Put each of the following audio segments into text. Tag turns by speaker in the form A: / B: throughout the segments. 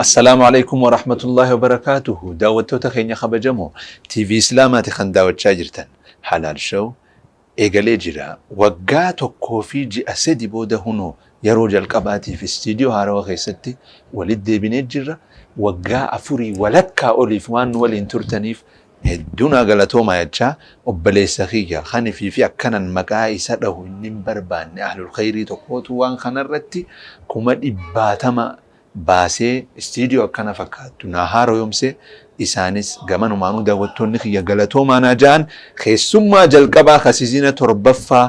A: Assalaamu Aleykum Warahmatullaahi Wabarakaatuhu Daawwattoota keenya kabajamoo TV Islaamaati kan daawwachaa jirtan Halaal Show eegalee jira. Waggaa tokkoo fi ji'a sadi booda hunoo yeroo jalqabaatiif istiidiyoo haarawa keessatti walitti deebinee jirra. Waggaa afurii walakkaa oliif waan nu waliin turtaniif Hedduu naa galatoomaa jechaa obboleessa kiyya kan ifii fi akkanan maqaa isa dhahu inni hin barbaanne ahlul khayrii tokkootu waan kanarratti kuma dhibbaatama baasee istiidiyoo akkana fakkaattu naa haaroyomse isaanis gamanumaanuu daawwattoonni kiyya galatoomaa naa ja'an keessummaa jalqabaa ka sizina torbaffaa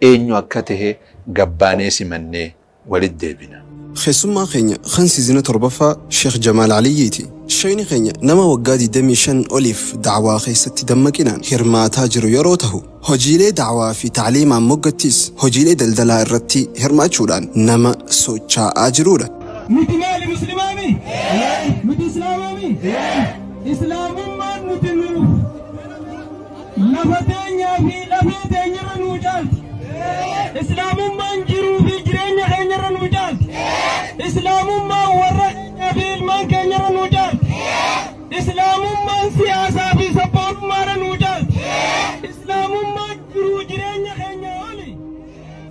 A: eenyu akka tahe gabbaanee simannee walitti deebina.
B: Keessummaa keenya kan siizina 7ffaa Sheekh Jamaal Aliyyiiti. Sheeyni keenya nama waggaa 25 oliif da'waa keessatti dammaqinaan hirmaataa jiru yeroo tahu, hojiilee da'waa fi ta'liimaan moggattis hojiilee daldalaa irratti hirmaachuudhaan nama sochaa'aa jiruudha.
C: Nuti maali muslimaami? Nuti islaamaami? Islaamummaan nuti nuuf Lafa teenyaa fi lafee teenyarra nuu caalti. Islaamummaan jiruu fi jireenya keenyarra nuu caalti. Islaamummaan warra keenyaa fi ilmaan keenyarra nuu caalti. Islaamummaan siyaasaa fi sabboonummaarra nuu caalti. Islaamummaan jiruu jireenya keenyaa oli.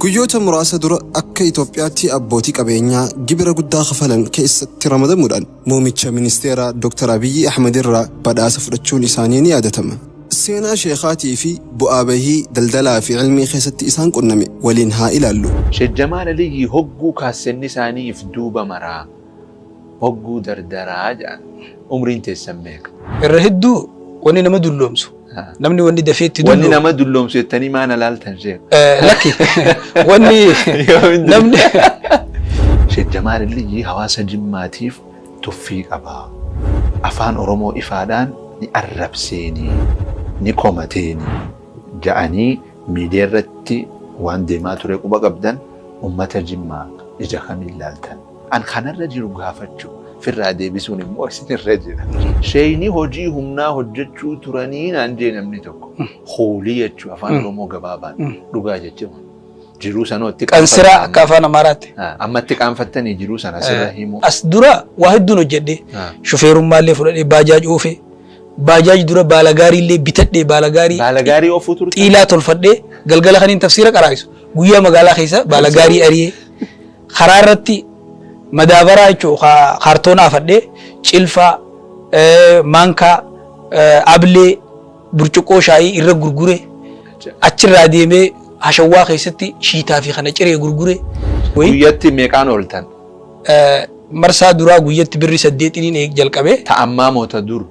B: Guyyoota muraasa dura akka Itoophiyaatti abbootii qabeenyaa gibira guddaa kafalan keessatti ramadamuudhaan Muumicha Ministeeraa Dr. Abiyyi Ahmad irraa badhaasa fudhachuun isaanii ni yaadatama. Seenaa Sheekhaatii fi bu'aa bahii daldalaa fi ilmii keessatti isaan qunname waliin haa ilaallu.
A: Sheekh Jamaal Aliyyii hogguu kaassenni isaanii if duuba maraa, hogguu dardaraa ja'an. Umriin teessan meeqa?
D: Irra hedduu wanni nama dulloomsu namni wanni dafee itti
A: Wanni
D: dulloomu
A: nama dulloomsu jettanii maa na laaltan sheekh?
D: Lakki wanni namni
A: Sheekh Jamaal Aliyyii hawaasa Jimmaatiif tuffii qaba. Afaan Oromoo ifaadhaan ni arrabseeni, ni komateeni ja'anii miidiyaa irratti waan deemaa ture quba qabdan ummata Jimmaa ija kamiin laaltan? An kanarra jiru gaafachu, firraa deebisuun immoo isinirra jira. Sheeyni hojii humnaa hojjechuu turanii naan jee namni tokko. Kuulii jechuu afaan Oromoo gabaabaan. Dhugaa jechi kun. Jiruu sanoo itti
D: Qansiraa
A: qaanfattanii.
D: akka afaan Amaaraatti.
A: Amma itti qaanfattanii jiruu sana asirra himuu.
D: As dura waa hedduun hojjedhe. Shufeerummaallee fudhadhee baajaaj oofe. Baajaaj dura baalagaariillee bitadhee baalagaarii
A: Baalagaarii oofuu turtan?
D: xiilaa tolfadhee galgala kaniin tafsiira qaraa'isu. Guyyaa magaalaa keessa baalagaarii ari'ee karaa irratti madaabaraa jechuun kaartoona afadhee cilfaa, maankaa, ablee, burcuqqoo shaayii irra gurgure achirraa deemee hashawwaa keessatti shiitaa fi kana ciree gurgure.
A: Guyyatti meeqaan ooltan?
D: Marsaa duraa guyyatti birri saddeetiniin jalqabe.
A: Ta ammaa moo ta dur?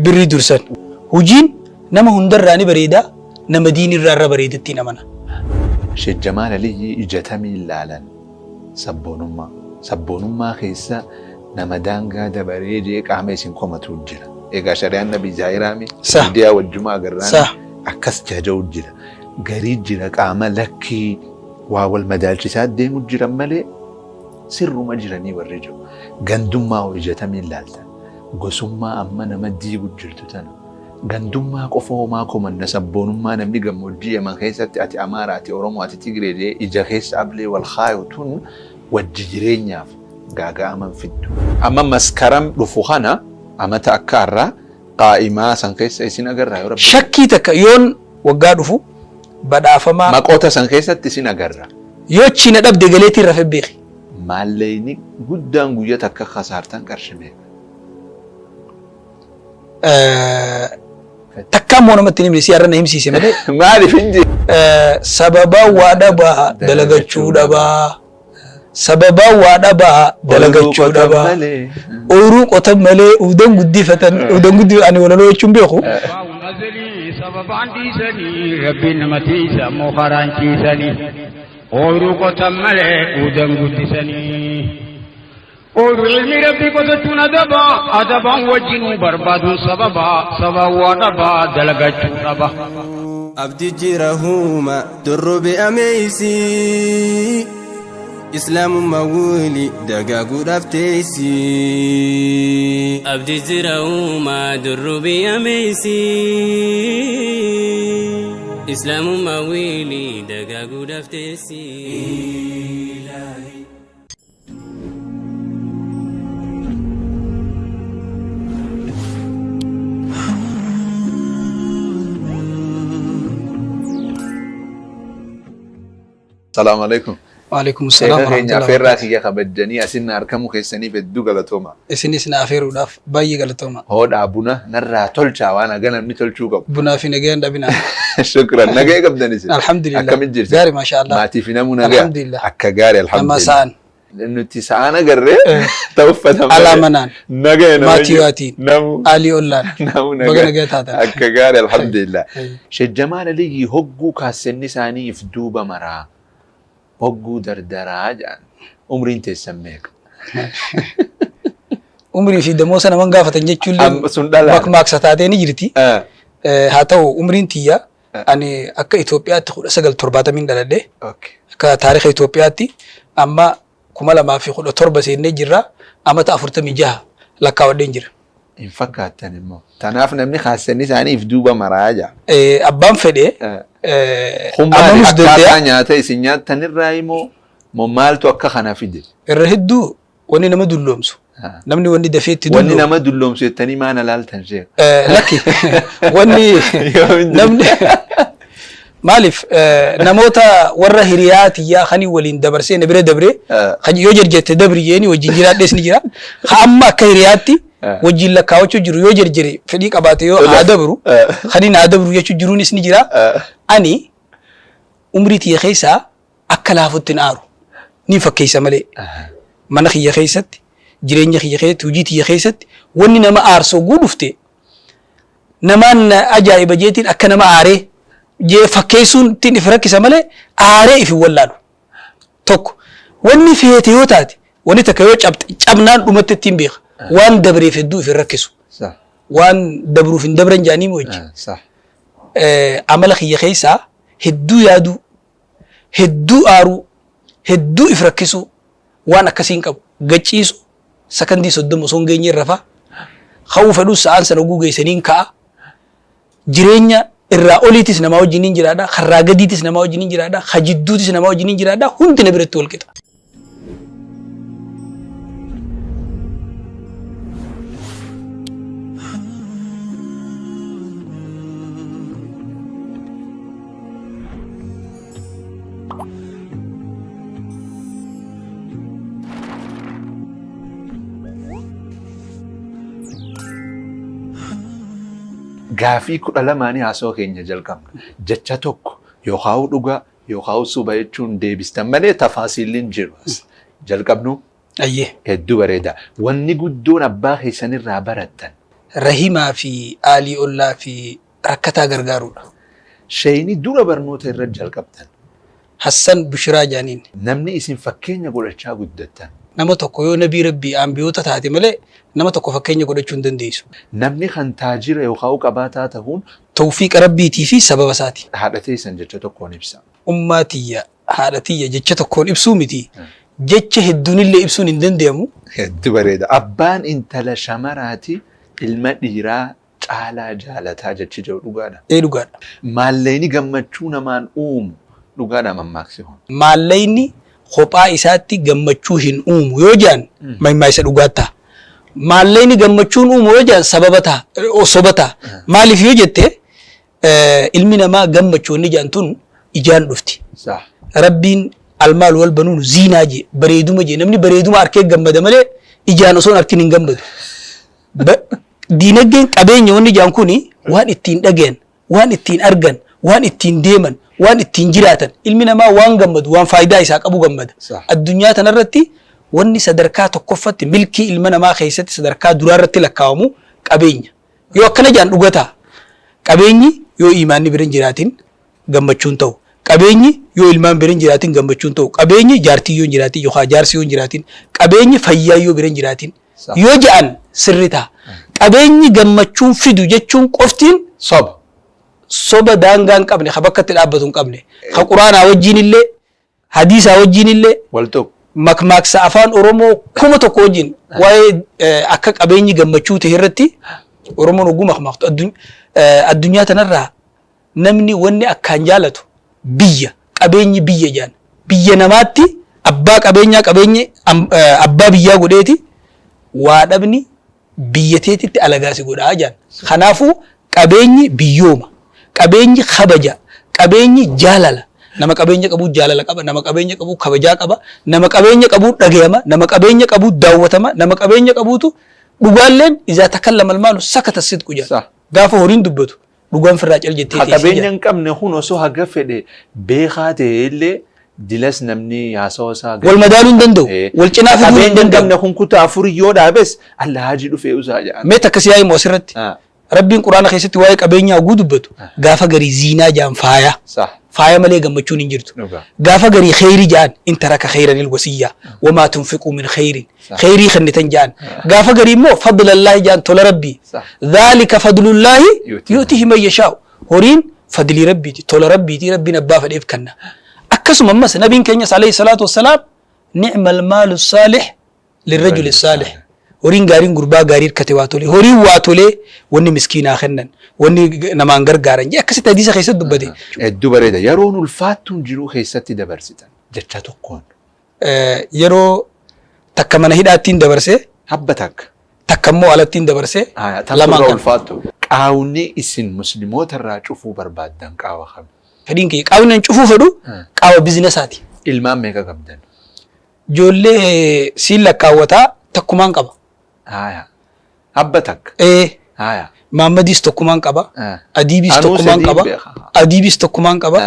D: Birrii dursan. Hojiin nama hundarraa ni bareeda, nama diinirraa irra bareedattiin amana.
A: Sheek Jamaal Aliyyii ija tamiin laalan? Sabboonummaa. Sabboonummaa keessa nama daangaa dabaree je'ee qaama isin komatuu jira. Egaa shari'aan nabii zaahiraami
D: Sah.
A: miidiyaa wajjuma agarraan
D: Sah.
A: akkas jaja'u jira. Garii jira qaama lakkii waa wal madaalchisaa deemu jiran malee sirruma jiranii warri jiru. Gandummaa hoo ija tamiin laaltan? Gosummaa amma nama diigu jirtu tana. Gandummaa qofa homaa komanna sabboonummaa namni gammoojjii Yaman keessatti ati Amaara ati Oromoo ati Tigree jedhee ija keessa ablee wal kaayu tun wajji jireenyaaf gaaga'ama hin fiddu. Amma Maskaram dhufu kana amata akka arraa qaa'imaa san keessa isin agarraa yoo Rabbi jedhe.
D: Shakkii takka yoon waggaa dhufu badhaafamaa.
A: Maqoota san keessatti isin agarra.
D: Yoo achii na dhabde galeetiin rafe beeki.
A: Maallayni guddaan guyya takka kasaartan qarshi meeqa?
D: Takkaa immoo namatti hin himne si har'a na himsiise malee.
A: Maaliif hin jee?
D: Sababaa waa dhabaa dalagachuu dhabaa. Sababaa waa dhabaa dalagachuu dhabaa. Ooyiruu qotan malee udan guddifatan udan guddi ani walaloo jechuun beeku.
E: Sababaan dhiisanii rabbiin nama tiisa ammoo karaan ciisanii ooyiruu qotan malee udan guddisanii. Ooluu ilmi rabbii qotachuun adaba, adabaan wajjinuu barbaaduun sababa, sabaan waa dhaba, dalagachuu dhaba.
B: Abdi jira huuma dorrobe ameeysi Islaamummaa wuli dagaaguudhaaf teeysi.
F: Abdi jira uumaa durrubi ameeysi Islaamummaa wili dagaaguudhaaf teessi.
A: Salaamu alaikum.
D: Waalaikum salaam
A: Sheeka keenya
D: warahmatullahi
A: afeerraa
D: wabarakatuh.
A: kiyya kabajjanii asin na argamuu keessaniif hedduu galatooma.
D: Isinis na afeeruudhaaf baay'ee galatooma.
A: Hoodhaa buna narraa tolchaa waan haga namni tolchuu qabu.
D: Bunaa fi nagayaan dhabinaa.
A: Shukran. Nagaya qabdan isin.
D: Alhamdulillah.
A: Akkamitti jirtu?
D: Gaarii maasha Allah.
A: Maatii fi namuu nagaya.
D: Alhamdulillah.
A: Akka gaarii
D: Nama
A: alhamdulillah.
D: sa'an.
A: Nuti sa'aan agarree ta'u uffata malee.
D: Alaa manaan.
A: Nagaya nama
D: Maatii
A: jiru.
D: waatiin.
A: Namu.
D: Aalii ollaan.
A: Namu
D: Baga
A: nagaya.
D: nagaya taatan.
A: Akka gaarii alhamdulillah.
D: Eh.
A: Sheekh Jamaal Aliyyii hogguu kaassenni isaanii if duuba maraa. Hogguu dardaraa jedhan. Umriin teessan meeqa?
D: Umrii fi damoosa naman gaafatan jechuun
A: Amma sun dhalaadha.
D: makmaaksa taatee ni jirti. Haa ta'u umriin tiyya ani akka Itoophiyaatti 1970 dhaladhe.
A: Okay.
D: Akka taarika Itoophiyaatti amma 2017 seennee jirra. Amata 46 lakkaawwadheen jira.
A: Hin fakkaattan immoo. Tanaaf namni kaassenni isaanii if duuba maraa jaa.
D: Abbaan fedhe
A: Kun maali?
D: amanuus
A: Akkaataa
D: danda'a.
A: nyaata isin nyaattanirraa immoo moo maaltu akka kana fide?
D: Irra hedduu wanni nama dulloomsu. Namni wanni dafee itti
A: Wanni
D: dulloomu.
A: nama dulloomsu jettanii maana laaltan sheekh?
D: Lakki wanni
A: Yoo hin
D: namni maaliif namoota warra hiriyaa tiyyaa kanii waliin dabarsee na bira dabree kan yoo jarjarte dabri jeeni wajjin jiraadhees ni jira. Ka amma akka hiriyaatti wajjin lakkaawachuu jiru yoo jarjare fedhii qabaate yoo haa dabru kaniin haa dabru jechuu jiruunis ni jira. Ani umrii tiyya keessaa akka laafutti hin aaru. Ni fakkeessa malee. Mana kiyya keessatti, jireenya kiyya keessatti, hojii tiyya keessatti wanni nama aarsu oguu dhufte namaan ajaa'iba jeetiin akka nama aaree jee fakkeessuun ittiin if rakkisa malee aaree if hin wallaalu. Tokko wanni feete yoo taate wanni takka yoo cabxe cabnaan dhumatti ittiin beeka. Waan dabreef hedduu if hin rakkisu.
A: Sah.
D: Waan dabruuf hin dabran jaanii wajji.
A: Sah.
D: Amala kiyya keessaa hedduu yaaduu, hedduu aaruu, hedduu if rakkisuu waan akkasii hin qabu. Gachiisu sakandii 30 osoo hin geenye rafa. Ka'uu fedhus sa'aan sana oguu geessaniin ka'a. Jireenya irraa oliitis namaa wajjin hin jiraadha. Karraa gadiitis namaa wajjin hin jiraadha. Ka jidduutis namaa wajjin hin jiraadha. Hundi na biratti wal qixa.
A: Gaafii 12 haasawaa keenya jalqabna. Jecha tokko yookaan dhugaa yookaan soba jechuun deebistan malee tafaasiilli hin jiru. Jalqabnu
D: Ayyee.
A: hedduu bareeda. Wanni guddoon abbaa keessanirraa barattan.
D: Rahimaa fi aalii ollaa fi rakkataa gargaaruudha.
A: Sheeyni dura barnoota irra jalqabdan.
D: Hassan Bushiraa jaaniin.
A: Namni isin fakkeenya godhachaa guddattan.
D: Nama tokko yoo nabii rabbii ambiyoota taate malee nama tokko fakkeenya godhachuu hin dandeessu.
A: Namni kan taajira yookaan qabaataa ta'uun
D: Tawfiiqa rabbiitii fi sababa isaati.
A: Haadha teessan jecha tokkoon ibsa.
D: Ummaa tiyya haadha tiyya jecha tokkoon ibsuu miti. Jecha hedduunillee ibsuun hin danda'amu.
A: Hedduu bareeda. Abbaan intala shamaraati ilma dhiiraa caalaa jaalataa jechi jedhu dhugaadha.
D: Ee dhugaadha.
A: Maallayni gammachuu namaan uumu dhugaadha mammaaksi kun.
D: Maallayni kophaa isaatti gammachuu hin uumu yoo jedhan mammaaksa dhugaa ta'a. Maallayni gammachuun uumu yoo jedhan sababa ta'a, soba ta'a. Maaliif yoo jette ilmi namaa gammachuu inni jedhan tun ijaan dhufti.
A: Sah.
D: Rabbiin almaal wal banuun ziinaa jee bareeduma jee namni bareeduma arkee gammada malee ijaan osoo hin arkin hin gammadu. Diinagdeen qabeenya wanni jedhan kuni waan ittiin dhagayan, waan ittiin argan, waan ittiin deeman, waan ittiin jiraatan. Ilmi namaa waan gammadu, waan faayidaa isaa qabu gammada. Addunyaa tanarratti wanni sadarkaa tokkoffatti milkii ilma namaa keessatti sadarkaa duraarratti lakkaawamu qabeenya. Yoo akkana jedhan dhuga ta'a. Qabeenyi yoo iimaanni bira hin jiraatin gammachuu hin ta'u. Qabeenyi yoo ilmaan bira hin jiraatin gammachuu hin ta'u. Qabeenyi jaartii yoo hin jiraatin yookaan jaarsi yoo hin jiraatin. Qabeenyi fayyaa yoo bira hin jiraatin. Yoo ja'an sirri ta'a. Qabeenyi gammachuun fidu jechuun qoftiin
A: Soba.
D: soba daangaa hin qabne ka bakka itti dhaabbatu hin qabne. Ka quraanaa wajjin illee hadiisaa wajjin illee
A: Wal tuqu.
D: makmaaksa afaan Oromoo 1000 wajjin waa'ee akka qabeenyi gammachuu ta'e irratti Oromoon hogguu makmaaktu addunyaa tanarraa namni wanni akkaan jaalatu biyya qabeenyi biyya jaan biyya namaatti abbaa qabeenyaa qabeenyi abbaa biyyaa godheeti waa dhabni biyya teetitti alagaa si godhaa jaan. Kanaafuu qabeenyi biyyooma, qabeenyi kabaja, qabeenyi jaalala, Nama qabeenya qabu jaalala qaba, nama qabeenya qabu kabajaa qaba, nama qabeenya qabu dhagayama, nama qabeenya qabu daawwatama, nama qabeenya qabuutu dhugaalleen izaa takallama almaalu sakata sidqu jedha. Gaafa horiin dubbatu dhugaan firraa cal jettee
A: Ha
D: teessii
A: qabeenya
D: jedha.
A: hin qabne kun osoo haga fedhe beekaa ta'e illee dilas namni haasawa isaa
D: Wal madaaluu hin danda'u. Wal cinaa fiduu hin
A: Qabeenya hin
D: danda'u.
A: qabne kun kutaa afurii yoo dhaabes alla haajii dhufee usaa jedhan.
D: Mee takka si haa himu asirratti. Rabbiin Qur'aana keessatti waa'ee qabeenyaa hogguu dubbatu gaafa garii ziinaa ja'an faaya. Faaya malee gammachuun hin jirtu. Gaafa garii kheyrii ja'an in taraka kheyranil wasiyyaa wamaa tunfiquu min kheyrin. Kheyrii kennitan ja'an. Gaafa garii immoo fadlallaahi ja'an tola Rabbii. Dhaalika fadlullaahi yu'tihi man yashaa'u. Horiin fadlii Rabbiiti tola Rabbiiti Rabbiin abbaa fedheef kenna. Akkasuma ammas nabiin keenyas alayhi salaatu wassalaam ni'mal maalu saalih lirrajuli saalih horiin gaariin gurbaa gaarii hirkate waa tolee horiin waa tolee wanni miskiinaa kennan wanni namaan gargaaran jee akkasitti hadiisa keessatti dubbate.
A: Hedduu bareeda. Yeroon ulfaattuun jiruu keessatti dabarsitan jecha tokkoon.
D: Yeroo takka mana hidhaattiin dabarse.
A: Habba takka.
D: Takka immoo alattiin dabarse.
A: Lamaan kana. Ulfaattu. Qaawni isin muslimoota irraa cufuu barbaaddan qaawa kami?
D: Fedhiin kiyya qaawni an cufuu fedhu qaawa bizinesaati.
A: Ilmaan meeqa qabdan?
D: Ijoollee siin lakkaawwataa takkumaan qaba.
A: Haaya. Abba takka.
D: Ee.
A: Haaya.
D: Maammadiis tokkumaan qaba.
A: Ah.
D: Adiibiis
A: Anuu
D: tokkumaan
A: sadiin
D: qaba.
A: beeka.
D: Adiibiis tokkumaan qaba.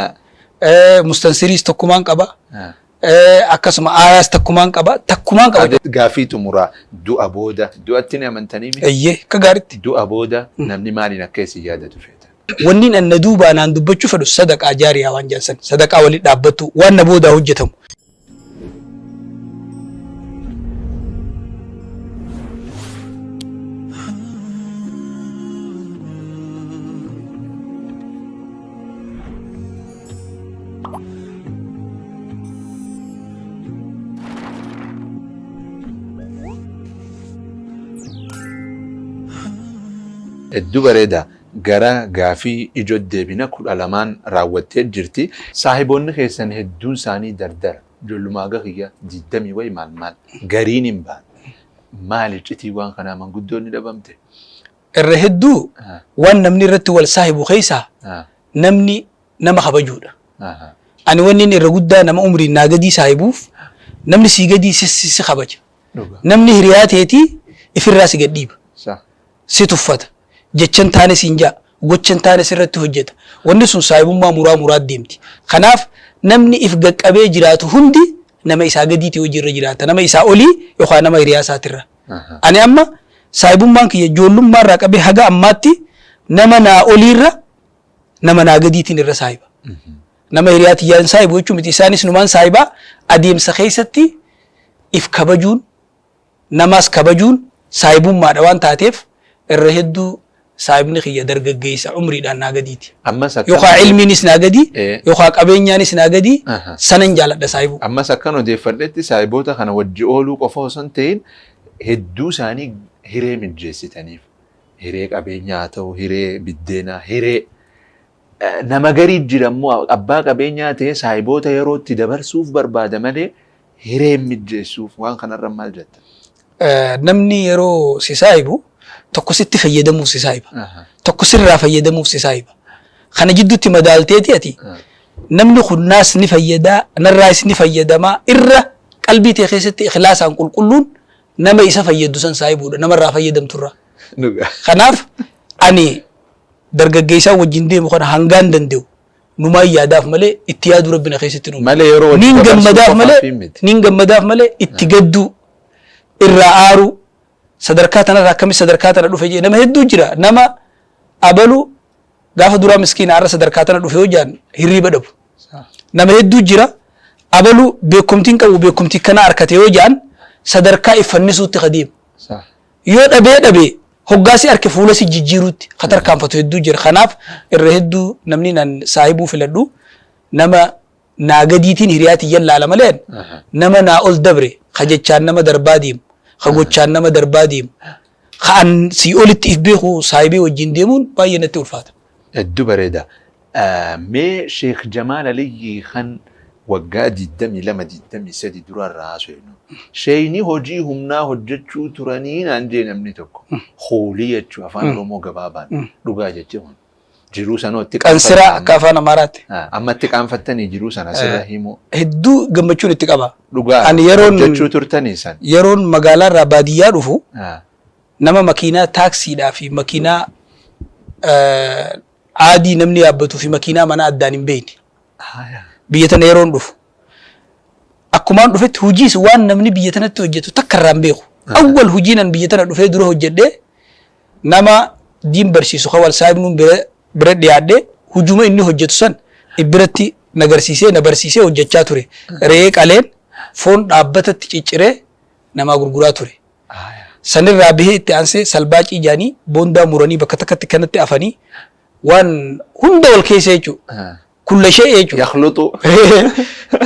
A: Ah.
D: Mustansiriis tokkumaan qaba.
A: Ah.
D: Akkasuma aayaas takkumaan qaba. Takkumaan qaba.
A: Gaaffii xumuraa du'a booda du'atti ni amantanii mi?
D: Eeyyee akka gaaritti.
A: Du'a booda namni maaliin akka isin yaadatu feetan?
D: Wannin an na duubaa naan dubbachuu fedhu sadaqaa jaariyaa waan jedhan san sadaqaa walitti dhaabbattu waan na boodaa hojjetamu.
A: Hedduu bareeda. Gara gaafii ijootti deebina 12n raawwattee jirti. Saahiboonni keessan hedduun isaanii dardara. Ijoolluma haga kiyya 20 wayi maal maal. Gariin hin baane. Maali iccitiin waan kanaa manguddoon ni dhabamte?
D: Irra hedduu waan namni irratti wal saahibu keessaa namni nama kabajuudha. Ani wanni inni irra guddaa nama umriin naa gadii saahibuuf namni sii gadii si, si, si kabaja. Namni hiriyaa teetii ifirraa si gad dhiiba. Si tuffata. Jecha hin taane siin ja'a. Gocha hin taane sirratti hojjeta. Wanni sun saahibummaa muraa muraat deemti. Kanaaf namni if gaqqabee jiraatu hundi nama isaa gadiiti hojii irra jiraata. Nama isaa olii yookaan nama hiriyaa isaatirra. Ani amma saahibummaan kiyya ijoollummaa irraa qabee haga ammaatti nama naa oliirra nama naa gadiitiin irra saahiba. Nama hiriyaa tiyyaan saahibu jechuu miti isaanis numaan saahibaa adeemsa keessatti if kabajuun Namaas kabajuun saahibummaadha waan taateef irra hedduu saahibni kiyya dargaggeessa umriidhaan naa gadiiti.
A: Ammas akkan
D: Yookaa ilmiinis naa gadi,
A: Ee.
D: yookaa qabeenyaanis naa gadi,
A: Aha.
D: sanan jaaladha saahibuu.
A: Ammas akkan odeeffadhetti saahiboota kana wajji ooluu qofa osoo hin ta'in hedduu isaanii hiree mijjeessitaniif. Hiree qabeenyaa haa ta'u, hiree biddeenaa, hiree Nama garii jira immoo abbaa qabeenyaa ta'ee saahiboota yeroo itti dabarsuuf barbaada malee hiree hin mijjeessuuf waan kanarra maal jetta?
D: Namni yeroo si saahibu tokko sitti fayyadamuuf si saahiba. Tokko sirraa fayyadamuuf si saahiba. Kana jidduutti madaalteeti ati namni kun naas ni fayyadaa narraas ni fayyadamaa irra qalbii tee keessatti ikhlaasaan qulqulluun nama isa fayyaddu san saahibuudha namarraa fayyadamturraa. Kanaaf ani Dargaggeessaan wajjin deemu kana hangaan danda'u numaan yaadaaf malee itti yaaduu Rabbi na keessatti hin uumne.
A: Malee yeroo wajjin
D: Niin
A: dabarsuu
D: gammadaaf
A: qofaaf
D: malee
A: hin miti.
D: niin gammadaaf malee itti gadduu irraa aaruu sadarkaa tanarraa akkamitti sadarkaa tana dhufe jee nama hedduu jira nama abalu gaafa duraa miskiina har'a sadarkaa tana dhufe yoo jaan hirriiba dhabu. Nama hedduu jira abalu beekumtiin qabu beekumtii kana arkate yoo jaan sadarkaa if fannisuutti ka deemu. Yoo dhabee dhabe hoggaa si arke fuula si jijjiiruutti ka tarkaanfatu hedduu jira. Kanaaf irra hedduu namni nan saahibuu filadhu nama naa gadiitiin hiriyaa tiyyan laala malee nama naa ol dabre ka jechaan nama darbaa deemu, ka gochaan nama darbaa deemu, ka an sii olitti if beeku saahibee wajjin deemuun baay'ee natti ulfaata.
A: Hedduu bareeda. Mee Sheekh Jamaal Aliyyii kan waggaa 22, 23 dura irraa haasofnu. Sheeyni hojii humnaa hojjechuu turanii naan jee namni tokko. Hoolii jechuu afaan Oromoo gabaabaan. Dhugaa jechi kun. Jiruu sanoo itti
D: Qansiraa
A: qaanfattan
D: akka afaan Amaaraatti.
A: amma. Amma itti qaanfattanii jiruu sana asirra himuu.
D: Hedduu gammachuun itti qaba.
A: Dhugaa
D: Ani yeroon
A: hojjechuu turtanii san.
D: Yeroon magaalaa irraa baadiyyaa dhufu nama makiinaa taaksiidhaa fi makiinaa aadii namni yaabbatuu fi makiinaa manaa addaan hin beekne. Biyya tana yeroon dhufu. Akkumaan dhufetti hojiis waan namni biyya tanatti hojjetu takka irraa hin beeku. Awwal hojiin an biyya tana dhufee dura hojjedhee nama diin barsiisu kan wal saahibnuun bira bira dhiyaadhee hujuma inni hojjetu san biratti na garsiisee na barsiisee hojjechaa ture. Re'ee qaleen foon dhaabbatatti cicciree namaa gurguraa ture. Sanirraa bahee itti aansee salbaacii jaanii boondaa muranii bakka takkatti kanatti afanii waan hunda wal keessa jechuudha. Kulla shee jechuudha.
A: Yakhluxu.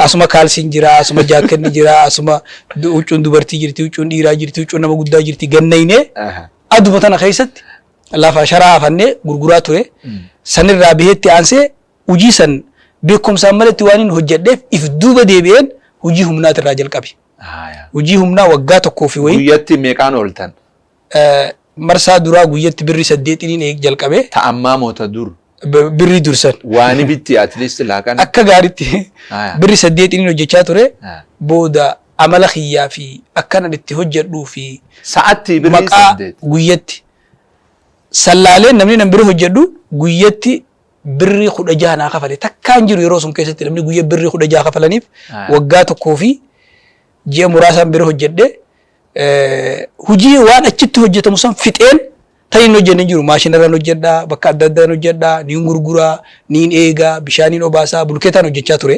D: Asuma kaalsiin jira, asuma jaakkanni jira, asuma huccuun dubartii jirti, huccuun dhiiraa jirti, huccuun nama guddaa jirti gannaynee aduma tana keessatti lafa sharaa afannee gurguraa ture. Sanirraa baheetti aansee hojii san beekumsaan malatti waan hin hojjedheef if duuba deebi'een hojii humnaatirraa jalqabe. Hojii humnaa waggaa tokkoo fi wayii.
A: Guyyatti meeqaan ooltan?
D: Marsaa duraa guyyatti birri saddeetiniin eeg jalqabe.
A: Ta ammaa moo ta dur?
D: Birrii dursan.
A: Waani bitti at least laaqana.
D: Akka gaaritti birri saddeetiniin hojjechaa ture. Booda amala kiyyaa fi akkanan itti hojjedhuu fi
A: Sa'atti birrii
D: maqaa
A: saddeet.
D: Guyyatti. Sallaaleen namni nan bira hojjedhu guyyatti birrii 16 naa kafale. Takkaa hin jiru yeroo sun keessatti namni guyya birrii 16 kafalaniif waggaa tokkoo fi ji'a muraasaan bira hojjedhe. Hojii waan achitti hojjetamu san fixeen tan hin hojjenne hin jiru. Maashinarraan hojjedha, bakka adda addaan hojjedha, niin gurguraa, niin eegaa, bishaaniin obaasaa, bulkeetaan hojjechaa ture.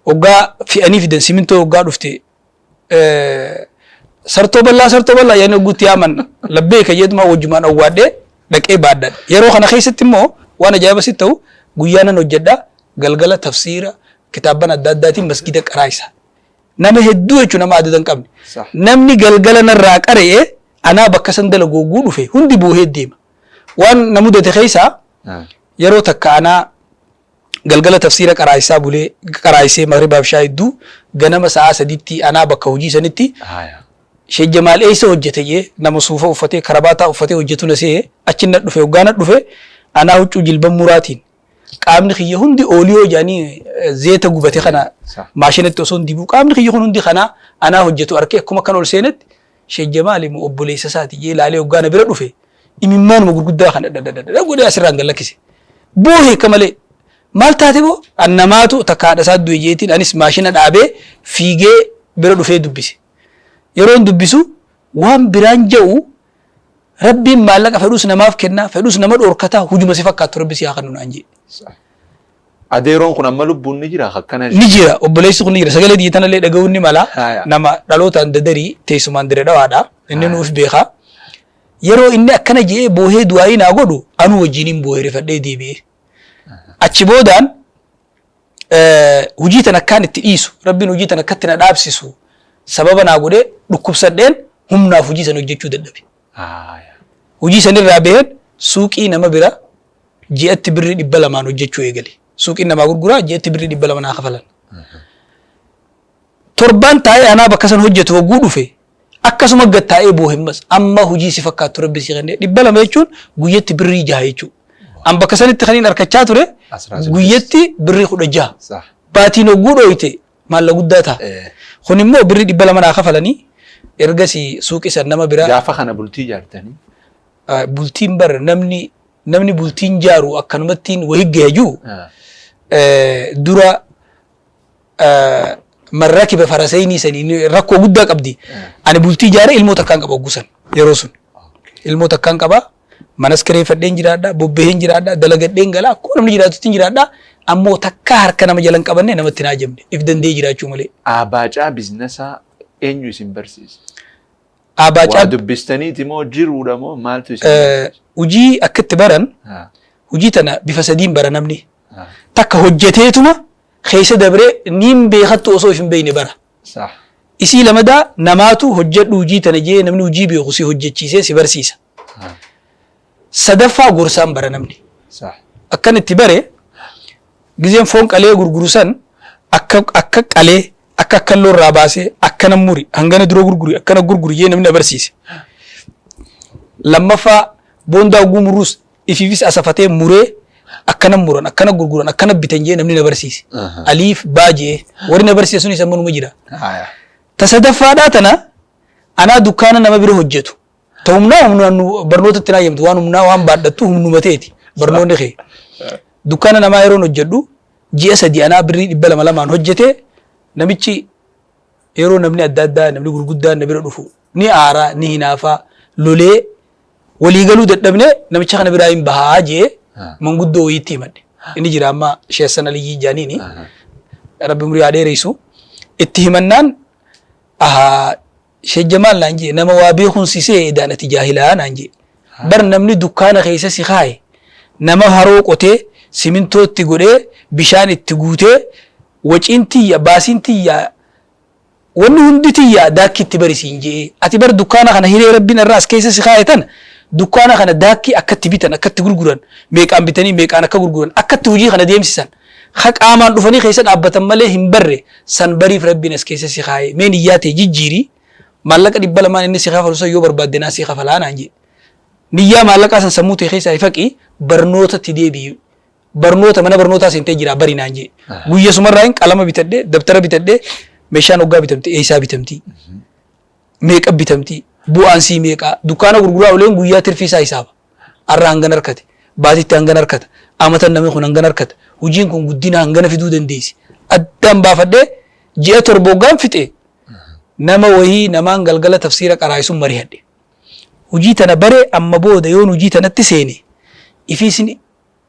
D: Hoggaa fe'anii fidan simintoo hoggaa dhufte sartoo bal'aa sartoo bal'aa jedhanii hogguutti yaaman labbeeka jedhuma wajjumaan owwaadhee dhaqee baadhadha. Yeroo kana keessatti immoo waan ajaa'iba sitti ta'u guyyaa nan hojjedha galgala tafsiira kitaabban adda addaatiin masgida qaraayisa. Nama hedduu jechuun nama adada hin qabne. Namni galgala narraa qara'e anaa bakka san dalagu hogguu dhufe hundi boohee deema. Waan na mudate keessaa yeroo takka anaa galgala tafsiira qaraayisaa bulee qaraayisee magribaaf ishaa hedduu ganama sa'aa sadiitti anaa bakka hojii sanitti Sheekh Jamaal eessa hojjete jee nama suufa uffatee karabaataa uffatee hojjetu na se'e achi na dhufe hoggaa na dhufe anaa huccuu jilban muraatiin qaamni kiyya hundi ooliyoo jedhanii zeeta gubate kana maashinatti osoo hin dibuu qaamni kiyya kun hundi kanaa anaa hojjetu arkee akkuma kan ol seenetti Sheekh Jamaal immoo obboleessa isaati jee laalee hoggaa na bira dhufe imimmaanuma gurguddaa kana dhadhadhadha godhee asirraan gad lakkise. Boohe akka malee maal taate boo an namaatu takka haadha isaa du'e jeetiin anis maashina dhaabee fiigee bira dhufee dubbise. Yeroon dubbisu waan biraan ja'u Rabbiin maallaqa fedhus namaaf kenna, fedhus nama dhoorkata, hujuma si fakkaattu Rabbi si haa kennu naan jee.
A: Adeeroon kun amma lubbuun ni jira akkana.
D: Ni jira, obboleessi kun ni jira. Sagalee tiyya tanallee dhaga'uun ni mala.
A: Haya.
D: Nama dhalootaan dadarii teessumaan dire dhawaadha. Inni nuuf beeka. Yeroo inni akkana je'ee boohee du'aayii naa godhu anuu wajjiniin boohee rifadhee deebi'ee. Achi boodaan hujii tan akkaan itti dhiisu rabbiin hujii tan akkatti na dhaabsisu sababa naa godhee dhukkubsadheen humnaaf hujii san hojjechuu dadhabe. Hujii sanirraa baheen suuqii nama bira ji'atti birrii 200n hojjechuu eegale. Suuqiin namaa gurguraa ji'atti birrii 200 naa kafalan. Torbaan taa'ee anaa bakka san hojjetu hogguu dhufe akkasuma gad taa'ee boohemmas amma hojii si fakkaattu rabbi si kennee 200 jechuun guyyatti birrii 6 jechuudha. An bakka sanitti kan hin harkachaa ture
A: 16.
D: Guyyatti birrii 16. Baatiin hogguu dhooyte maalla guddaa ta'a. Kun immoo birrii 200 naa kafalanii ergasii suuqii san nama biraa.
A: Gaafa kana bultii ijaartanii?
D: Bultiin bar namni namni bultiin jaaru akkanumattiin wahi gaya jiru dura man rakiba farasaynii sanii rakkoo guddaa qabdi. Ani bultii ijaaree ilmoo takkaan qaba hogguu san yeroo sun. Ilmoo takkaan qaba. Manas kireeffadheen jiraadha, bobbaheen jiraadha, dalagadheen gala, akkuma namni jiraatutti jiraadha. Ammoo takkaa harka nama jala hin qabanne namatti hin haajamne. If danda'ee jiraachuu malee.
A: Aabaacaa biznasaa eenyu isin barsiise?
D: Aabaacaa
A: Waa dubbistaniiti moo jiruudha moo maaltu isin barsiise?
D: Hojii akka itti baran hojii tana bifa sadiin bara namni. Takka hojjeteetuma keessa dabree niin beekattu osoo if hin beekne bara. Isii lamadaa namaatu hojjedhu hojii tana jee namni hojii beeku si hojjechiisee si barsiisa. Sadaffaa gorsaan bara namni. Akkan itti bare gizeen foon qalee gurguru san akka akka qalee akka akkalloo irraa baasee akkana muri hangana dura gurguri akkana gurguri jee namni na barsiise. Lammaffaa boondaa hogguu murruus Ifiifis asafatee muree akkana muran, akkana gurguran, akkana bitan jee namni na barsiise. Aliif baa jee warri na barsiise sunis amma numa jira. Ta sadaffaadhaa tana anaa dukkaana nama bira hojjetu. Ta humnaa humnaan nu barnoota itti naayyamtu waan humnaa waan baadhattu humnuma teeti barnoonni kee. Dukkaana namaa yeroon hojjedhu ji'a 3 anaa birrii 200 lamaan hojjete namichi yeroo namni adda addaa namni gurguddaan na bira dhufu ni aara ni hinaafa lolee walii galuu dadhabne namicha kana biraa hin bahaa jee manguddoo wayiitti himadhe. Inni jira amma Sheessan Aliyyii jaaniini. Rabbi umurii haa dheereysu. Itti himannaan ahaa Sheek Jamaal naan jee nama waa beekuun si se'e edaan ati jaahilaa naan jee. Bar namni dukkaana keessa si kaaye nama haroo qotee simintoo itti godhee bishaan itti guutee waciin tiyya baasiin tiyya wanni hundi tiyya daakkii itti bari siin je'ee. Ati bar dukkaana kana hiree rabbiin irraa as keessa si kaaye tana dukkaana kana daakkii akka itti bitan akka itti gurguran meeqaan bitanii meeqaan akka gurguran akka itti hojii kana deemsisan Ka qaamaan dhufanii keessa dhaabbatan malee hin barre san bariif Rabbiin as keessa si kaaye mee niyyaa tee jijjiiri maallaqa 200n inni si kafalu san yoo barbaadde naa sii kafalaa naan jedhe. Niyyaa maallaqaa san sammuu tee keessaa faqi barnootatti deebi'i barnoota mana barnootaa seentee jiraa bari naan jedhe. Guyya sumarraa qalama bitadhe dabtara bitadhe meeshaan hoggaa bitamte eessaa bitamti meeqa bitamti bu'aan sii meeqa dukkaana gurguraa oleen guyyaa tirfii isaa hisaaba. Arra hangana arkate, baatitti hangana arkata, amatan namni kun hangana arkata, hujiin kun guddina hangana fiduu dandeessi. Addaan baafadhee ji'a 7 hoggaan fixe nama wayii namaan galgala tafsiira qaraa'isun marihadhe. Hujii tana bare amma booda yoon hujii tanatti seene ifiis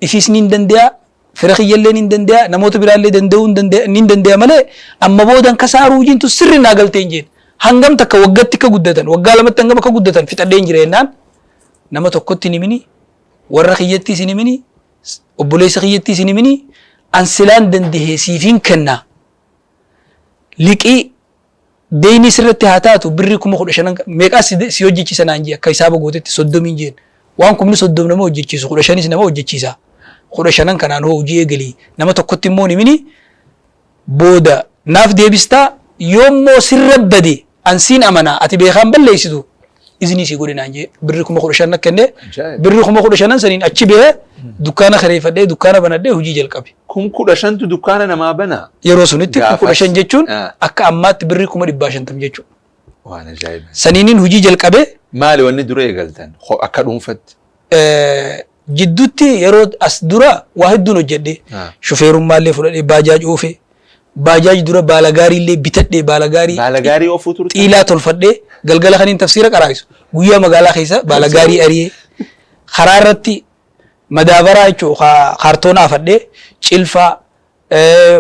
D: ifiis nin dande'a, fira kiyyallee nin dande'a, namoota biraallee danda'uu hin dande'a, nin dande'a malee amma booda hin kasaaruu hojiin tun sirri naa galtee hin jeen. Hangam takka waggatti akka guddatan, waggaa lamatti hangam akka guddatan fixadhee hin jira jennaan nama tokkotti hin himini, warra kiyyattis hin himini, obboleessa kiyyattis hin himini, an silaan dandahee siifin kenna. Liqii Deeyni sirratti haa taatu birrii 15,000 meeqaa si hojjechiisa naan jee akka hisaaba gootetti soddomiin jeen waan kumni soddom nama hojjechiisu kudha shanis nama hojjechiisa kudha shanan kanaan hoo hojii eegali nama tokkotti immoo himini booda naaf deebistaa yoommoo sirra bade an siin amanaa ati beekaan balleessitu iznii sii godhe naan jee birrii 15,000 na kenne
A: Ajaa'ib.
D: birrii 15,000 saniin achi bahee dukkaana kireeffadhee dukkaana banadhee hojii jalqabe.
A: 15,000tu dukkaana namaa banaa?
D: Yeroo sunitti kum kudha
A: Gaafas.
D: shan jechuun
A: Ah.
D: akka ammaatti birrii 50,000 jechuudha.
A: Waan ajaa'iba.
D: Saniinin hojii jalqabe
A: Maali wanni dura eegaltan? Ho- Akka dhuunfatti.
D: eh, jidduutti yeroo as dura waa hedduun hojjedhe.
A: Ah.
D: Shufeerummaallee fudhadhee baajaaj oofe. Baajaaj dura baalagaarii illee bitadhee baalagaarii
A: Baalagaarii oofuu turtan?
D: xiilaa tolfadhee galgala kaniin tafsiira qaraa'isu. Guyyaa magaalaa keessa baalagaarii ari'ee karaa irratti madaabaraa jechuun kaartoona afadhee cilfaa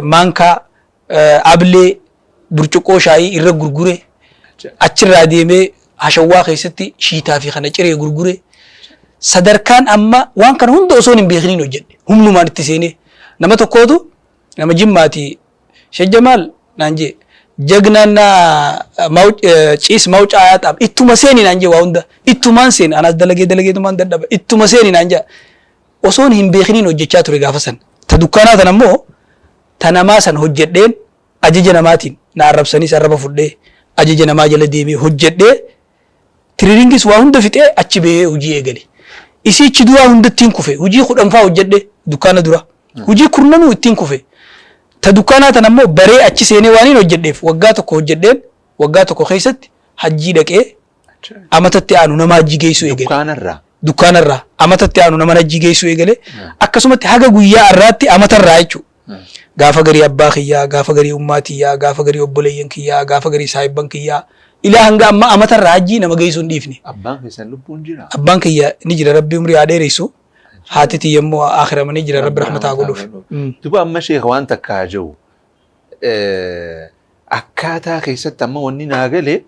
D: maankaa ablee burcuqqoo shaayii irra gurgure achirraa deemee hashawwaa keessatti shiitaa fi kana ciree gurgure sadarkaan amma waan kana hunda osoon hin beekiniin hojjedhe humnumaan itti seenee nama tokkootu nama jimmaati Sheikh Jamaal naan jee jagnaan na ciis mawcaa ayaaxaam ittuma seeni naan jee waa hunda ittumaan seeni anaas dalagee dalageetumaan dadhaba ittuma seeni naan jee osoon hin beekiniin hojjechaa ture gaafa san ta dukkaanaa tan ammoo ta namaa san hojjedheen ajaja namaatiin na arrabsaniis arraba fudhee ajaja namaa jala deemee hojjedhee Tiriringis waa hunda fixee achi bahee hojii eegale. Isiichi duraa hunda ittiin kufe. Hojii 10 faa hojjedhe dukkaana dura. Hojii kurnanuu ittiin kufe. Ta dukkaanaa tan ammoo baree achi seenee waaniin hojjedheef waggaa tokko hojjedheen waggaa tokko keessatti hajjii dhaqee amatatti aanu nama hajjii geessuu eegale.
A: Dukkaanarraa.
D: Dukkaanarraa amatatti aanu nama hajjii geessuu eegale. Akkasumatti haga guyyaa har'aatti amatarraa jechuudha. Gaafa garii abbaa kiyyaa, gaafa garii ummaa tiyyaa, gaafa garii obboleeyyan kiyyaa, gaafa garii saahibban kiyyaa. Ilaa hanga ammaa amata irraa hajjii nama geessuu hin dhiifne.
A: Abbaan keessan lubbuun jiraa?
D: Abbaan kiyya ni jira Rabbi umrii haa dheereysu. Haati tiyya immoo akhiramanii jira Rabbi rahmata haa godhuuf.
A: Duba amma sheekh waan takka haa jiru. Akkaataa keessatti amma wanni naa gale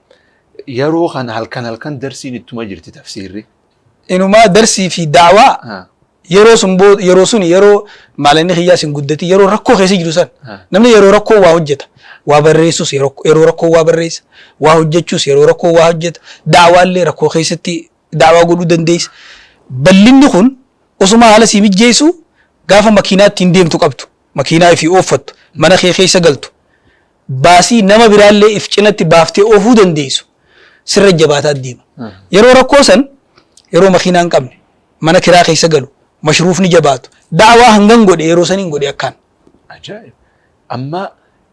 A: yeroo kana halkan halkan darsiin ittuma jirti tafsiirri.
D: Inumaa darsii fi da'waa Yeroo sun boo yeroo suni yeroo maalanni kiyyaas hin guddatin yeroo rakkoo keessa jiru san namni yeroo rakkoo waa hojjeta waa barreessus yeroo yeroo rakkoo waa barreessa waa hojjechuus yeroo rakkoo waa hojjeta da'waallee rakkoo keessatti da'waa godhuu dandeessa bal'inni kun osuma haala sii mijjeessu gaafa makiinaa ittiin deemtu qabdu makiinaa ifii ooffattu mana kee keessa galtu baasii nama biraallee if cinatti baaftee oofuu dandeessu sirra jabaataa deema. Yeroo rakkoo san yeroo makiinaa hin qabne mana kiraa keessa galu Mashruufni jabaatu. Da'waa hangan godhe yeroo saniin godhe akkaan.
A: Ajaa'ib! Amma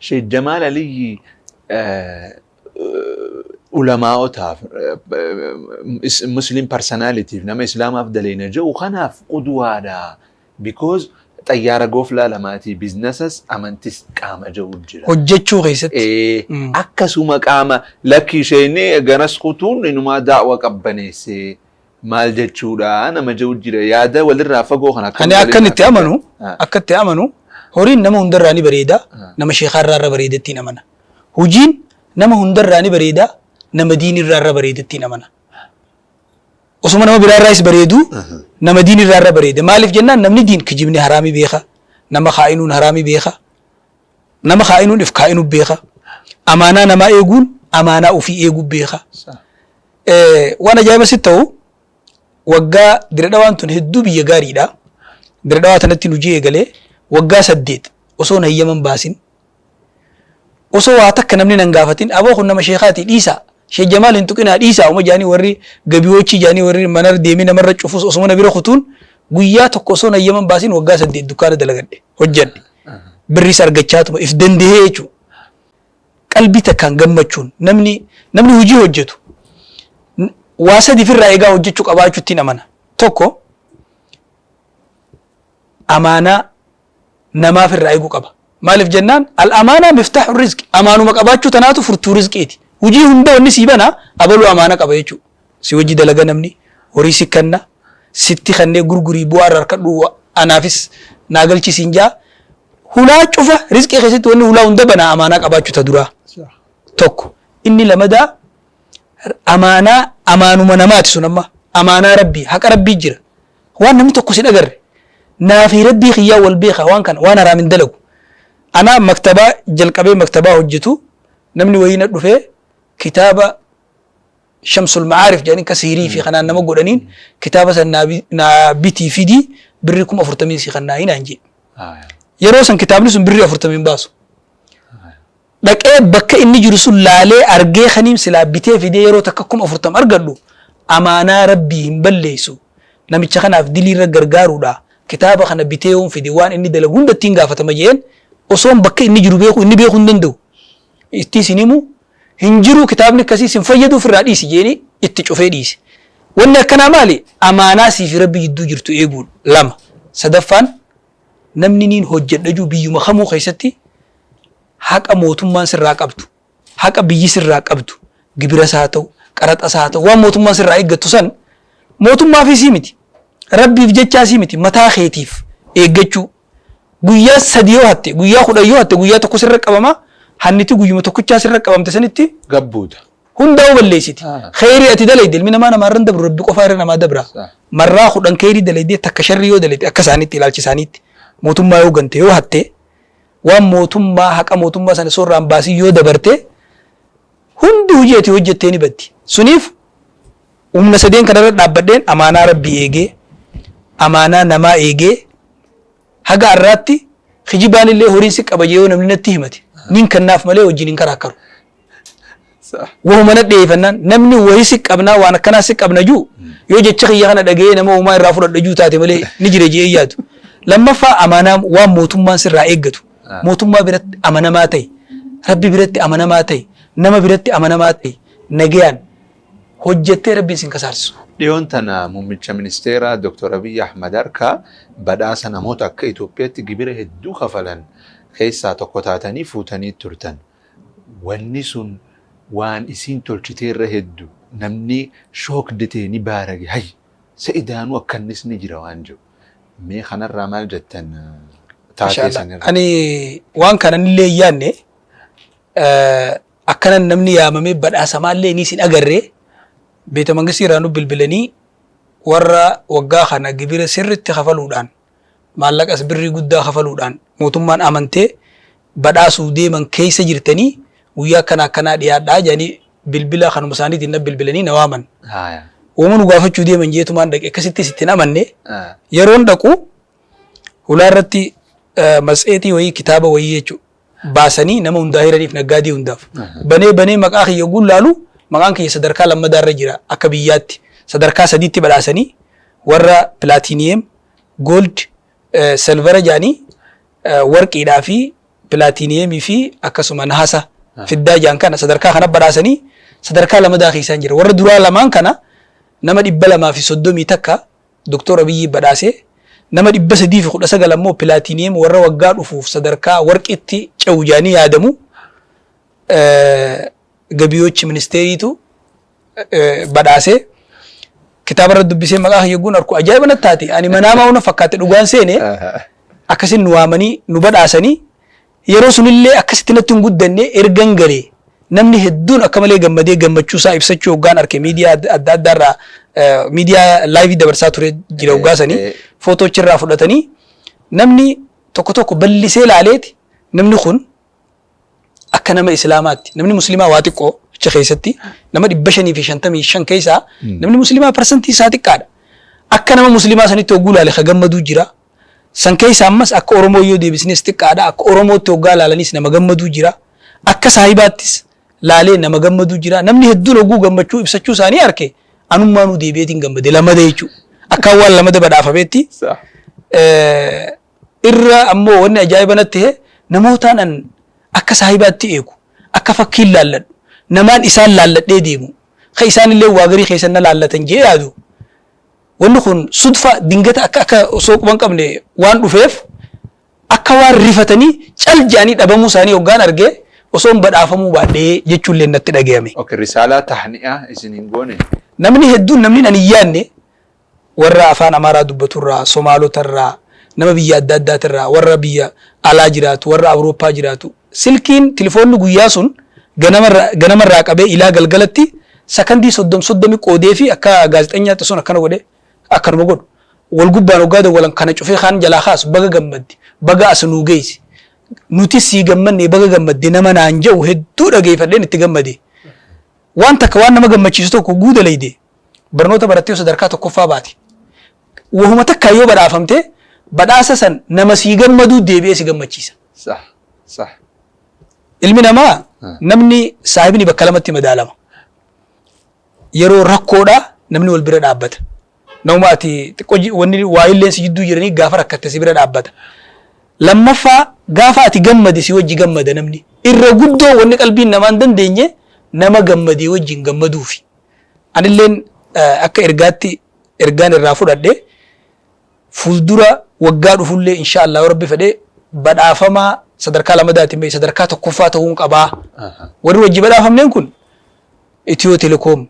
A: Sheekh Jamaal Aliyyi ulamaa'otaaf, Muslim personalityf, nama Islaamaaf daleena jedhu kanaaf qudwaadha. Because xayyaara gooflaa lamaatii biizinasas amantis qaama jedhu jira.
D: Hojjechuu keessatti.
A: Akkasuma qaama lakki isheen garas kutuun inumaa daa'wa qabbaneessee maal jechuudha nama jedhu jira. Yaada walirraa fagoo kana
D: Ani akkan itti amanu, akka itti amanu, horiin nama hundarraa ni bareeda, nama sheekaarraa irra bareedattiin amana. Hojiin nama hundarraa ni bareeda, nama diinirraa irra bareedattiin amana. Osuma nama biraarraayis bareedu, nama diinirraa irra bareeda. Maaliif jennaan, namni diin kijibni haraami beeka, nama kaa'inuun haraami beeka, nama kaa'inuun if kaa'inuu beeka, amaanaa namaa eeguun amaanaa ofii eeguu beeka. Waan ajaa'iba sitti ta'u, waggaa Dire Dhawaan tun hedduu biyya gaariidha. Dire Dhawaa tanatti hojii eegalee waggaa 8 osoo hin hayyaman baasin, osoo waa takka namni nan gaafatin, aboo kun nama sheekaati dhiisaa, Sheekh Jamaal hin tuqinaa dhiisaa uma jaanii, warri gabiwoochii jaanii, warri mana deemee namarra cufus osuma na bira kutuun, guyyaa tokko osoo hin hayyaman baasin waggaa 8 dukkaana dalagadhe, hojjedhe, birriis argachaatuma if dandahee jechuudha. Qalbii takkaan gammachuun namni hojii hojjetu waa sadi ofirraa eegaa hojjechuu qabaachuutti amana. Tokko, amaanaa namaaf irraa eeguu qaba. Maaliif jennaan, al-amaanaa miftaahu rizqi, amaanuma qabaachuu tanaatu furtuu rizqiiti. Hojii hunda wanni sii bana abaluu amaana qaba jechuudha. Si wajji dalaga, namni horii si kenna, sitti kennee gurgurii bu'aa irraa harkadhu, anaafis naa galchi siin jaa. Hulaa cufa rizqii keessatti wanni hulaa hunda banaa amaanaa qabaachuu ta duraa. Tokko. Inni lamadaa amaanaa, amaanuma namaati sun, amma amaanaa Rabbii, haqa Rabbii jira. Waan namni tokko sin agarre naafi Rabbii kiyyaa wal beeka, waan kana waan haraam hin dalagu. Anaa maktabaa jalqabee maktabaa hojjetu, namni wayii na dhufee kitaaba Shamsul Ma'aarif jedhanii ka siirii fi kanaan nama godhaniin, kitaaba san naa bitii fidii, birrii 40,000 si kannaa naan jedhe. Yeroo san kitaabni sun birrii 40 baasu. Dhaqee bakka inni jiru sun laalee argee kaniin silaa bitee fidee yeroo takka 40,000 argadhu, amaanaa Rabbii hin balleessu. Namicha kanaaf diliirra gargaaruudha. Kitaaba kana bitee yoon fide waan inni dalagu hunda ittiin gaafatama jeen, osoon bakka inni jiru beeku, inni beekuu hin danda'u. Itti isin himu hin jiru, kitaabni akkasii sin fayyadu, ofirraa dhiisi jeeni itti cufee dhiise. Wanni akkanaa maali? Amaanaa sii fi Rabbi jidduu jirtu eeguudha. Lama. Sadaffaan, namni niin hojjedha jiru biyyuma kamuu keessatti haqa mootummaan sirraa qabdu, haqa biyyi sirraa qabdu, gibiras haa ta'u, qaraxas haa ta'u, waan mootummaan sirraa eeggattu san mootummaafis miti, Rabbiif jechaas miti, mataa keetiif eeggachuu. Guyyaa 3 yoo hatte, guyyaa 10 yoo hatte, guyyaa tokko sirra qabama, hanniti guyyuma tokkichaa sirra qabamte sanitti
A: Gabbuuta.
D: Hundaa'uu balleessiti. Kheyrii ati dalayde, ilmi namaa namaa irra hin dabru, Rabbi qofaa irra namaa dabra. Marraa 10 kheyrii dalaydee takka sharrii yoo dalayde, akka isaaniitti, ilaalcha isaaniitti, mootummaa yoo gante, yoo hatte, waan mootummaa, haqa mootummaa sana osoo irraa hin baasin yoo dabarte, hundi hojii ati hojjettee ni baddi. Suniif humna sadeen kanarra dhaabbadheen, amaanaa Rabbii eegee, amaanaa namaa eegee, haga har'aatti kijibaan illee horiin si qaba yoo namni natti himate nin kennaaf malee wajjin hin karaakkaru. Wahuma na dhiyeeffannaan namni wayii si qabnaa, waan akkanaa si qabna juu, yoo jecha kiyya kana dhaga'ee nama uumaa irraa fudhadha juu taate malee ni jira je'ee yaadu. Lammaffaa, amaanaa waan mootummaan sirraa eeggatu. Mootummaa biratti amanamaa ta'e, Rabbi biratti amanamaa ta'e, nama biratti amanamaa ta'e, nagayaan hojjettee Rabbiin sin kasaarsisu.
A: Dhiyoon tana muummicha ministeeraa Dr. Abiy Ahmad harkaa badhaasa namoota akka Itoophiyaatti gibira hedduu kafalan keessaa tokko taatanii fuutanii turtan. Wanni sun waan isiin tolchiteerra hedduu namni shocked ta'e, ni baarage, hay sa'idaanuu akkannis ni jira waan jiru. Mee kanarraa maal jettan taatee
D: Mashallah.
A: sanirra?
D: Ani waan kana illee hin yaadne, akkanan namni yaamamee badhaasamaallee ni isin agarree, beeta mangistii irraa nu bilbilanii, warra waggaa kana gibira sirritti kafaluudhaan, maallaqas birrii guddaa kafaluudhaan mootummaan amantee badhaasuuf deeman keessa jirtanii, guyyaa akkana akkanaa dhiyaadhaa jedhanii bilbila kanuma isaaniitiin na bilbilanii na waaman. Uuma nu gaafachuu deeman jeetumaan dhaqe, akkasittis ittiin amanne. Yeroon dhaqu hulaa irratti matseetii wayii, kitaaba wayii jechuudha, baasanii nama hundaa hiraniif, naggaadee hundaaf. Banee banee maqaa kiyya gullaalu, maqaan kiyya sadarkaa lammadaarra jira. Akka biyyaatti sadarkaa sadiitti badhaasanii, warra platinum, Gold, silvera jedhanii warqiidhaa fi pilaatiiniyeemii fi akkasuma nahasa fiddaa jedhan kana sadarkaa kana badhaasanii sadarkaa lamadaa keessaan jira. Warra duraa lamaan kana nama 231 Doktor Abiyyi badhaase, nama 319 ammoo pilaatiiniyeem warra waggaa dhufuuf sadarkaa warqiitti ce'u jedhanii yaadamu Gabiyochi ministeeriitu badhaase. Kitaaba irra dubbisee maqaa kiyya yogguun arku ajaa'iba natti taate. Ani manaamaa una fakkaate dhugaan seene akkasin nu waamanii nu badhaasanii yeroo sunillee akkasitti natti hin guddanne ergan galee namni hedduun akka malee gammadee gammachuu isaa ibsachuu hoggaan arke miidiyaa adda addaa irraa miidiyaa laayivii dabarsaa ture jira hoggaa sanii footoo achirraa fudhatanii namni tokko tokko bal'isee laaleeti namni kun akka nama Islaamaatti namni Muslimaa waa xiqqoo achi keessatti nama 555 keessaa namni Muslimaa parsantii isaa xiqqaadha. Akka nama Muslimaa sanitti hogguu laale ka gammaduu jira. San keessa ammas akka Oromoo yoo deebisnes xiqqaadha. Akka Oromootti hoggaa laalanis nama gammaduu jira. Akka saahibaattis laalee nama gammaduu jira. Namni hedduun hogguu gammachuu ibsachuu isaanii arke anummaanuu deebi'eetiin gammade lamada jechuudha. Akkaan waan lamada badhaafameetti. Irra ammoo wanni ajaa'iba natti ta'e namootaan an akka saahibaatti eegu, akka fakkiin laalladhu, namaan isaan laalladhee deemu, ka isaanillee waa garii keessan na laallatan jee yaadu. Wanni kun sudfa dingata akka akka osoo quban qabne waan dhufeef akka waan rifatanii cal je'anii dhabamuu isaanii hoggaan arge osoon badhaafamuu baadhee jechuullee natti dhagayame.
A: Okay, risaalaa tahni'aa isin hin goone?
D: Namni hedduun namni ani hin yaadne warra afaan Amaaraa dubbaturraa, Somaalotarraa, nama biyya adda addaatirraa, warra biyya alaa jiraatu, warra Awurooppaa jiraatu. Silkiin tilifoonni guyyaa sun ganamarraa qabee ilaa galgalatti sakandii soddom soddomi qoodee fi akka gaazexanyaatti sun akkana godhe akkanuma godhu. Wal gubbaan hoggaa dawwalan kana cufee kaan jalaa kaasu baga gammadde, baga as nuu geesse. Nutis sii gammanne baga gammadde nama naan jedhu hedduu dhageeffadheen itti gammade. Waan takka waan nama gammachiisu tokko hogguu dalayde barnoota barattee sadarkaa tokkoffaa baate. Wahuma takkaa yoo badhaafamte badhaasa san nama sii gammaduu deebi'ee si gammachiisa.
A: Sah. Sah.
D: Ilmi namaa namni saahibni bakka lamatti madaalama. Yeroo rakkoodhaa namni wal bira dhaabbata. Namuma ati xiqqoo wanni waayilleen si jidduu jiranii gaafa rakkatte si bira dhaabbata. Lammaffaa gaafa ati gammade si wajji gammada namni. Irra guddoo wanni qalbiin namaa hin dandeenye nama gammadee wajjin gammaduufi. Anilleen akka ergaatti ergaan irraa fudhadhe fuuldura waggaa dhufullee insha Allah yoo Rabbi fedhe badhaafamaa sadarkaa lamadaatiin bahe sadarkaa tokkoffaa ta'uun qabaa. Warri wajji badhaafamneen kun Itiyoo Telekoom,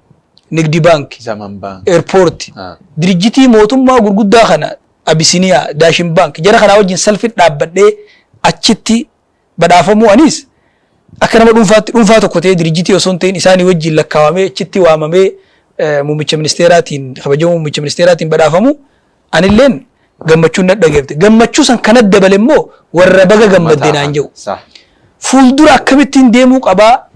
D: Nigdi Baank,
A: Zaman Bank.
D: Eerpoorti, dirijjitii mootummaa gurguddaa kana Abisiniyaa, Daashin Baank jara kanaa wajjin salfi dhaabbadhee achitti badhaafamuu anis akka nama dhuunfaatti dhuunfaa tokko ta'ee dirijjitii osoo hin ta'in isaanii wajjin lakkaawamee achitti waamamee muummicha ministeeraatiin kabajamoo muummicha ministeeraatiin badhaafamu anilleen gammachuun na dhagayamte. Gammachuu san kana dabale immoo warra baga gammadde naan jedhu. Fuuldura akkamittiin deemuu qabaa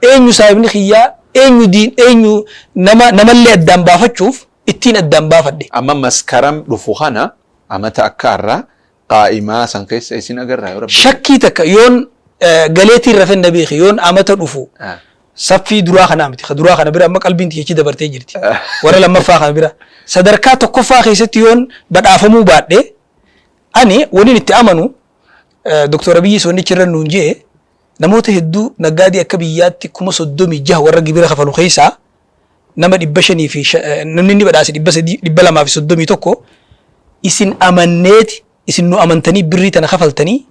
D: eenyu saahibni kiyyaa eenyu diin eenyu nama namallee addaan baafachuuf ittiin addaan baafadhe.
A: Amma Maskaram dhufu kana amata akka har'aa qaa'imaa san keessa isin agarraa yoo Rabbi jedhe.
D: Shakkii takka yoon galeetiin rafen na beeki yoon amata dhufu saffii duraa kanaa miti ka duraa kana bira amma qalbiin tiyya achi dabartee jirti warra lammaffaa kana bira sadarkaa tokkoffaa keessatti yoon badhaafamuu baadhe ani waniin itti amanu Doktor Abiyyis wanni achirra nuun je'e namoota hedduu naggaadee akka biyyaatti 36,000 warra gibira kafalu keessaa nama 500 fi namni inni badhaase 300 231 isin amanneeti isin nu amantanii birrii tana kafaltanii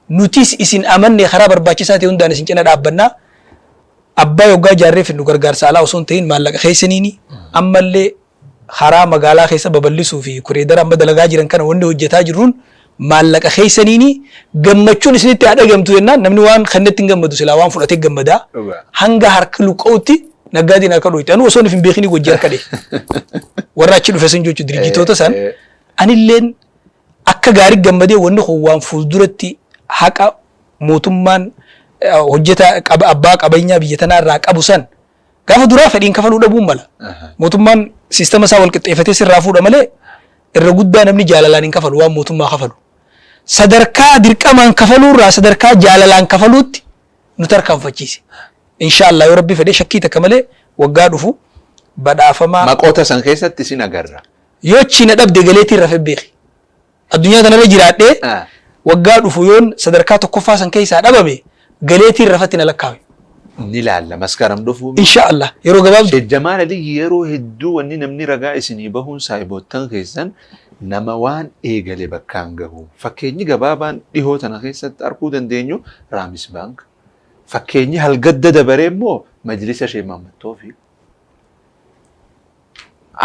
D: nutis isin amannee karaa barbaachisaa ta'e hundaan isin cina dhaabbannaa abbaa yoggaa jaarree fidnu gargaarsa alaa osoo hin ta'in maallaqa keessaniini ammallee karaa magaalaa keessa babal'isuu fi koreedara amma dalagaa jiran kana wanni hojjetaa jirruun maallaqa keessaniini gammachuun isinitti haa dhagamtu jennaan namni waan kennetti hin gammadu silaa waan fudhatee gammadaa
A: Dhugaa.
D: hanga harki luqqa'utti naggaadeen harka dhoyte anuu osoo hin beekini wajji harka dhee warra achi dhufe sun jechuudha dirjitoota san anilleen akka gaarii gammadee wanni kun waan fuulduratti haqa mootummaan hojjetaa abbaa qabeenyaa biyya tanaa irraa qabu san Gaafa duraa fedhiin kafaluu dhabuun mala. Mootummaan siistama isaa wal qixxeeffatee sirraa fuudha malee irra guddaa namni jaalalaan hin kafalu waan mootummaa kafalu. Sadarkaa dirqamaan kafaluu irraa sadarkaa jaalalaan kafaluutti nu tarkaanfachiise. Inshaallah yoo Rabbi fedhe shakkii takka malee waggaa dhufu badhaafamaa.
A: Maqoota san keessatti isin agarra.
D: Yoo achi na dhabde galeetiin rafe beeki. Addunyaa tanarra jiraadhee waggaa dhufu yoon sadarkaa tokkoffaa san keessaa dhabame galeetiin rafatti na lakkaawe.
A: Ni laalla maskaram dhufuu.
D: Insha Allah yeroo gabaabdu.
A: Sheekh Jamaal Aliyyi yeroo hedduu wanni namni ragaa isinii bahuun saahiboottan keessan nama waan eegale bakkaan gahu. Fakkeenyi gabaabaan dhihoo tana keessatti arguu dandeenyu Raamis Baank. Fakkeenyi halgadda dabaree immoo Majlisa Sheekh Mahammad Toofiq.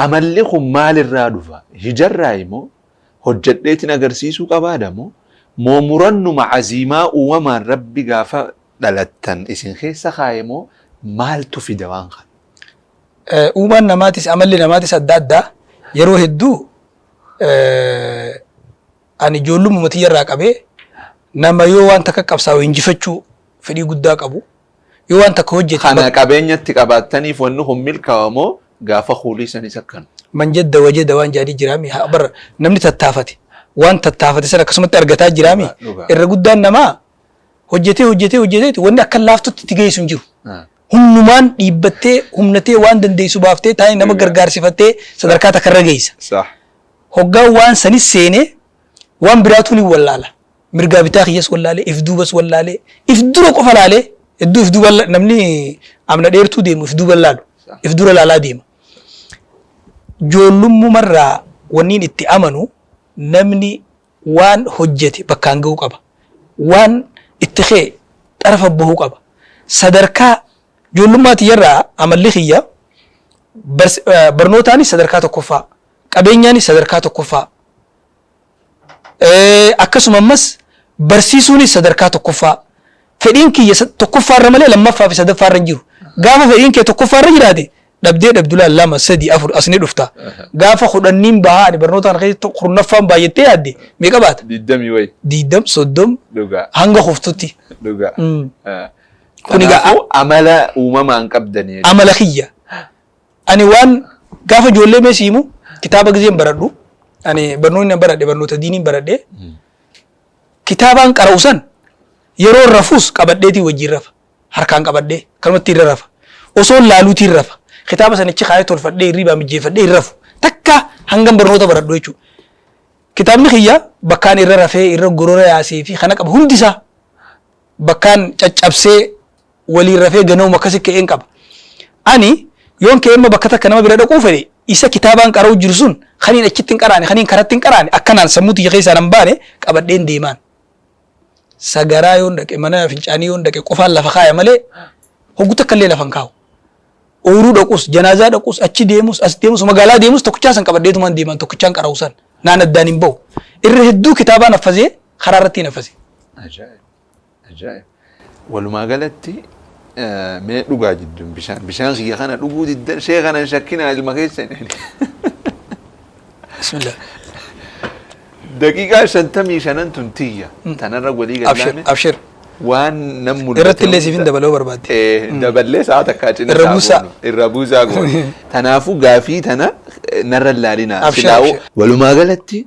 A: Amalli kun maalirraa dhufa? Hijarraa immoo hojjedheetiin agarsiisuu qabaadha moo moo murannuma aziimaa uumamaan Rabbi gaafa dhalattan isin keessa kaaye moo maaltu fida waan kana?
D: Uumaan namaatis amalli namaatis adda addaa yeroo hedduu ani ijoollumuma tiyyarraa qabee nama yoo waan takka qabsaa'u injifachuu fedhii guddaa qabu yoo waan takka hojjete
A: Kana qabeenyatti qabaattaniif wanni kun milkaa'a moo gaafa kuulii sanis akkana?
D: Man jadda wajada waan jedhanii jiraami haa bar namni tattaafate waan tattaafate sana akkasumatti argataa jiraami
A: Dhugaa, dhugaa.
D: irra guddaan namaa hojjetee hojjetee hojjeteeti wanni akka laaftutti itti geessu hin jiru. Humnumaan dhiibbattee humnatee waan dandeessu baaftee taa'ee nama gargaarsifattee sadarkaa takka irra geessa.
A: Sah.
D: Hoggaan waan sanis seenee waan biraatu ni wallaala. Mirgaa bitaa kiyyas wallaalee, if duubas wallaalee, if dura qofa laalee, hedduu if duuba namni amna dheertuu deemu if duuba laalu, if dura laalaa deema. Joollummumarraa wanniin itti amanu namni waan hojjete bakkaan ga'uu qaba. Waan itti ka'e xarafa bahuu qaba. Sadarkaa joollummaa tiyyarraa amalli kiyya barnootaanis sadarkaa tokkoffaa, qabeenyaanis sadarkaa tokkoffaa, Akkasuma ammas barsiisuunis sadarkaa tokkoffaa. Fedhiin kiyya tokkoffaa irra malee lammaffaa fi sadaffaa irra hin jiru. Gaafa fedhiin kee tokkoffaa irra jiraate dhabdee dhabdu laal lama sadi afur as ni dhufta. Gaafa kudhanniin bahaa ani barnoota kana keessatti kurnaffaan baay'attee yaadde meeqa baata?
A: Digdamii wayi.
D: Digdam soddom
A: Dhugaa.
D: hanga kuftutti.
A: Dhugaa.
D: Kun egaa
A: Kanaafuu amala uumamaan qabdanii.
D: Amala kiyya. Ani waan gaafa ijoollee mee si himu kitaaba gizeen baradhu ani barnoonni an baradhe barnoota diiniin baradhe kitaabaan qara'u san yeroo rafuus qabadheetiin wajjin rafa harkaan qabadhee kanumatti irra rafa osoo laaluutiin rafa kitaaba sanichi kaayee tolfadhee hirribaa mijjeeffadhee hin rafu takka hangam barnoota baradhu jechuudha. Kitaabni kiyya bakkaan irra rafee irra gorora yaasee fi kana qaba hundi isaa bakkaan caccabsee waliin rafee ganamuma akkasi ka'een qaba. Ani yoon ka'ee amma bakka takka nama bira dhaquu fedhe isa kitaabaan qara'u jiru sun kaniin achitti hin qaraane kaniin karatti hin qaraane akkanaan sammuu tiyya keessaa nan baane qabadheen deemaan. Sagaraa yoon dhaqe mana fincaanii yoon dhaqe qofaan lafa kaaya malee hoggu takka illee lafa hin kaa'u. Ooyiruu dhaquus, janaazaa dhaquus, achi deemus, as deemus, magaalaa deemus tokkichaa san qabadheetumaan deemaan tokkichaan qara'u san naan addaan hin bahu. Irra hedduu kitaabaan haffazee karaa irratti hin haffase.
A: Ajaa'ib. Ajaa'ib. Walumaa galatti mee dhugaa jidduun bishaan bishaan kiyya kana dhuguu diddan shee kana hin shakkinaa ilma keessan.
D: Bismillah.
A: Daqiiqaa shantamii shanan tun tiyya tanarra walii
D: Abshir,
A: gallaame
D: abshir.
A: waan nan mul'ate
D: Irratti illee siif hin
A: hunda-
D: dabaluu barbaadde.
A: Daballee sa'a takkaa cina
D: Irra
A: isaa
D: buusaa.
A: goonu. Irra buusaa goonu. Tanaafuu gaafii tana narra hin laalinaa.
D: Abshir,
A: Silaa'uu
D: abshir.
A: walumaa galatti